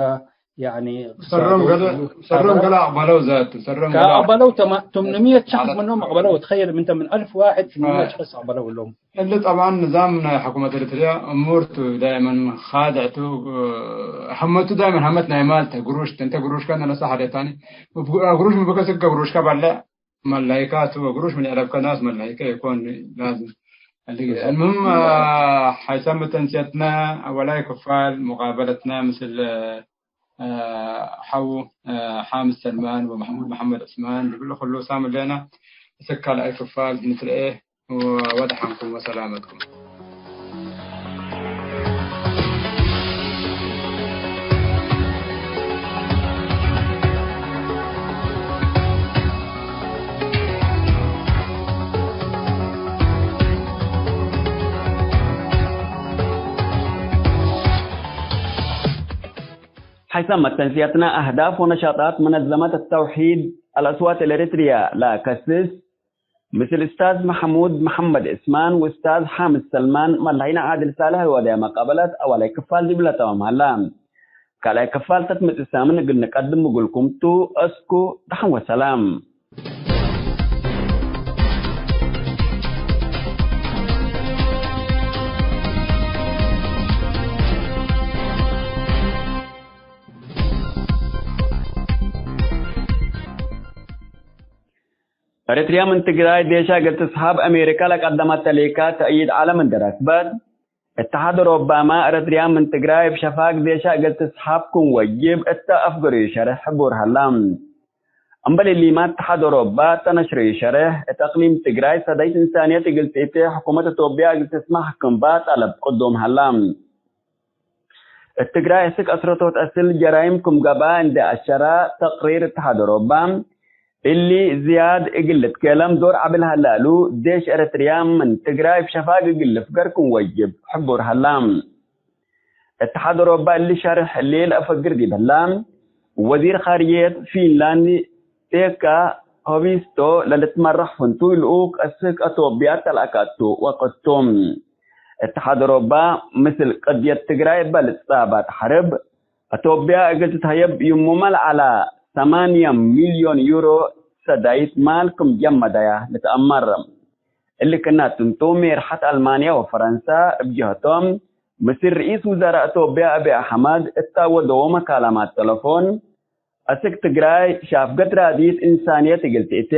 ያኒ ሰሮም ገለ፣ ሰሮም ገለ አቅበለው ዛቱ፣ ሰሮም ገለ ከአቅበለው ተማ-፣ ثمانمية ሸክስ ማለት ምኖም አቅበለው። ተኸየል፣ ምንተ ምን አልፍ ዋሕድ ثمانمية ሸክስ አቅበለው እሎም። እሊ ጠብዓን ንዛም ናይ ሕኩመት ኤሪትርያ እሙር ቱ፣ ዳይመን ካድዕ ቱ፣ ሐመቱ ዳይመን ሐመት ናይ ማል ተ፣ ግሩሽ ተ፣ እንተ ግሩሽከ ነነሳ ሐደታኒ፣ ግሩሽ ምብከስከ ግሩሽከ በልዕ፣ መላይካ ቱ፣ ግሩሽ ምን የዕረብከ ናስ መላይካ ኢኮን ላዝም። እሊ ጊዜ። المهم፣ አ፣ ሐይሰ መተንስየትነ አወላይ ክፋል ሙቃበለትነ ምስል ሐው ሓምስ ሰልማን ወመሕሙድ መሐመድ ዑስማን፣ ዲብለ ኩሉ ሳም እሌነ። እስክ ካልኣይ ክፋል ንትርኤ። ወወድሓንኩም ወሰላመትኩም። ሐይሰ መተንስየትነ አህዳፍ ወነሻጣት መነዘመት ተውሒድ አልአስዋት አልኤሪትርየ ለአከስስ፣ ምስል እስታዝ መሐሙድ መሐመድ እስማን ወእስታዝ ሓምስ ሰልማን መላሂነ ዓድል ሳልሕ ወደ መቃበለት አዋላይ ክፋል ዲብለ ተማም ሀላ። ካልኣይ ክፋል ተትመጽእ ሳምን እግል ንቀድም እግልኩም ቱ። እስኩ ደሐን ወሰላም። ኤሪትርያ ምን ትግራይ ዴሻ እግል ትስሐብ አሜሪካ ለቀደመት ተሌካ ተእይድ ዐለም እንዴ ረክበት፣ እትሓድ ኦሮባመ ኤሪትርያ ምን ትግራይ እብ ሸፋግ ዴሻ እግል ትስሐብ ክም ወጅብ እተ አፍገረዩ ሸርሕ ሕቡር ሀላ። እምበል እሊመ እትሓድ ኦሮባ እተ ነሽረዩ ሸርሕ፣ እት አቅሊም ትግራይ ሰዳይት እንሳንየት እግል ትእቴ ሕኩመት ኢትዮጵያ እግል ትስመሕ ክምባ ጠለብ ቅዱም ሀላ። እት ትግራይ እስክ አስረቶት አስል ጀራይም ክም ገብአ እንዴ አሸራ ተቅሪር እትሓድ ኦሮባ፣ እሊ ዝያድ እግል ልትኬለም ዶር ዐቢ ለሀለ እሉ፣ ዴሽ ኤረትርያ ምን ትግራይ እብ ሸፋግ እግል ልፍገር ክም ወጅብ ሕቡር ሀላ። እትሓድ ኦሮባ እሊ ሸርሕ እሊ ለአፈግር ዲብ ህላ፣ ወዚር ካርጅየት ፊንላንድ ፔካ ሆቪስቶ ለልትመራሕ ፍንቱይ ልኡክ እስክ አቶብያ ተልአካቱ ወቅት ቱ። እትሓድ ኦሮባ፣ ምስል ቅድየት ትግራይ እበ ልትጻባጥ ሐርብ፣ አቶብያ እግል ትትሀየብ ይሙመ ለዐላ ሰማንያ ሚልዮን ዩሮ ሰዳይት ማል ክም ጀመደያ ልትአመር። እሊ ክናት እንቱ፣ ሜርሐት አልማንያ ወፈረንሳ እብ ጀህቶም፣ ምስል ርኢስ ውዘራእ አቶብያ አቢ አሕመድ እት አወደዎ መካለማት ተለፎን፣ አስክ ትግራይ ሻፍገት ራድይት እንሳንየት እግል ትእቴ፣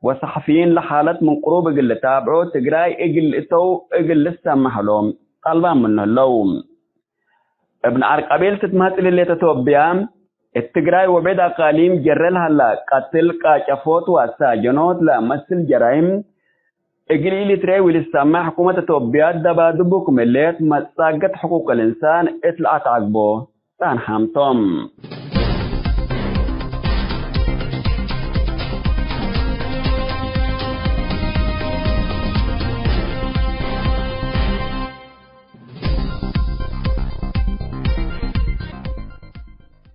ወሰሐፊይን ለሓለት ምን ቅሩብ እግል ልታብዖ፣ ትግራይ እግል ልእተው እግል ልሰመሕ እሎም ጠልባም ምኑ ህለው። እብ ነዓር ቀቤል ትትመጽእ ለህሌት አቶብያ፣ እት ትግራይ ወቤት አቃሊም ጀረ ለሀላ ቀትል፣ ቃጨፎት ወአሳጀኖት ለአመስል ጀራይም እግል ኢልትረኤ ወኢልትሰመዕ፣ ሕኩመት አቶብያ ደባድቡ ክም ህሌት፣ መጻገት ሕቁቅ ልእንሳን እት ለአትዐግቦ ጸንሐም ቶም።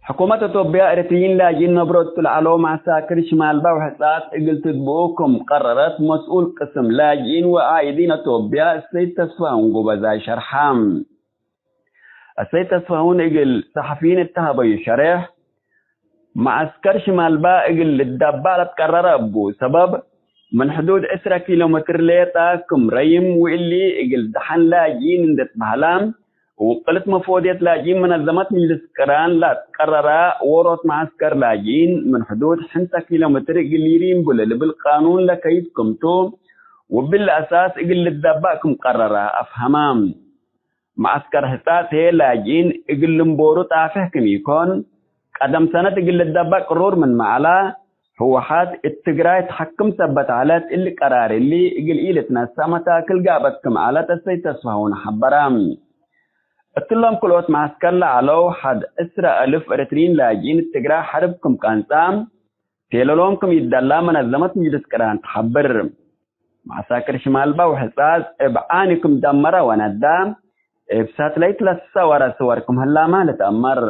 ሕኩመት አቶብያ፣ ኤረትርዪን ላጅኢን ነብሮ እቱ ለዐለው መዐሳክር ሽማልባ ወሕጻጽ እግል ትግብኡ ክም ቀረረት፣ መስኡል ቅስም ላጅኢን ወዓኢዲን አቶብያ፣ ሰይድ ተስፋሁን ጉበዛይ ሸርሐ። አሰይድ ተስፋሁን እግል ሰሐፊይን እተ ሀበዩ ሸሬሕ፣ መዐስከር ሽማልባ እግል ልደባእ ለትቀረረ እቡ ሰበብ፣ ምን ሕዱድ ዕስረ ኪሎ ሜትር ሌጠ ክም ረይም፣ ወእሊ እግል ደሐን ላጅኢን እንዴ ትበህላ፣ ውቅልት መፎድየት ላጅኢን መነዘመት ምጅልስ ቅራን ለአትቀረረ ዎሮት መዐስከር ላጅኢን ምን ሕዱድ ሕምሰ ኪሎ ሜትር እግል ኢሪምቡ ለልብል ቃኑን ለከይድ ክምቱ፣ ወብሊ አሳስ እግል ልደባእ ክም ቀረረ አፍሀመ። መዐስከር ሕጻጽ ህዬ ላጅኢን እግል ልንቦሩ ጣፍሕ ክም ኢኮን፣ ቀደም ሰነት እግል ልደባእ ቅሩር ምንመ ዐለ፣ ህወሓት እት ትግራይ ተሐክም ሰበት ዐለት፣ እሊ ቀራር እሊ እግል ኢልትነሰእ መታክል ጋብአት ክም ዐለት አሰይድ ተስፋሁን ሐበረ። እትሎም ክልኦት መዐስከር ለዐለው ሐድ ዕስረ አልፍ ኤረትርዪን ላጅኢን እት ትግራይ ሐርብ ክም ቀንጸ፣ ቴለሎም ክም ኢደላ መነዘመት ምጅልስ ቅራን ተሐብር። መዐሳክር ሽማልባ ወሕጻጽ እብ ዓኒ ክም ደመረ ወነዳ፣ እብ ሳትላይት ለሰወረ ስወር ክም ህላመ ልትአመር።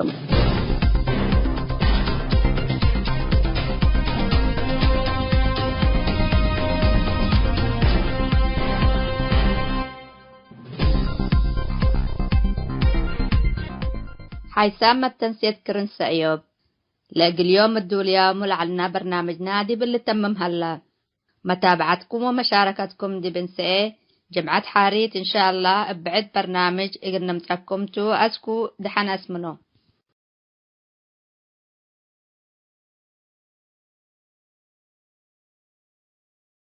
ሓይሳም መተንሴት ክርን ሰእዮብ። ለእግል ዮም እዱልያሙ ለዐልና በርናምጅና ዲብ ልተምም ሀላ። መታብዐትኩም ወመሻረከትኩም ዲብ እንሰኤ ጅምዐት ሓሪት እንሻአላህ እብ ብዕድ በርናምጅ እግል ንምጸኩም ቱ። አስኩ ደሐን አስምኖ።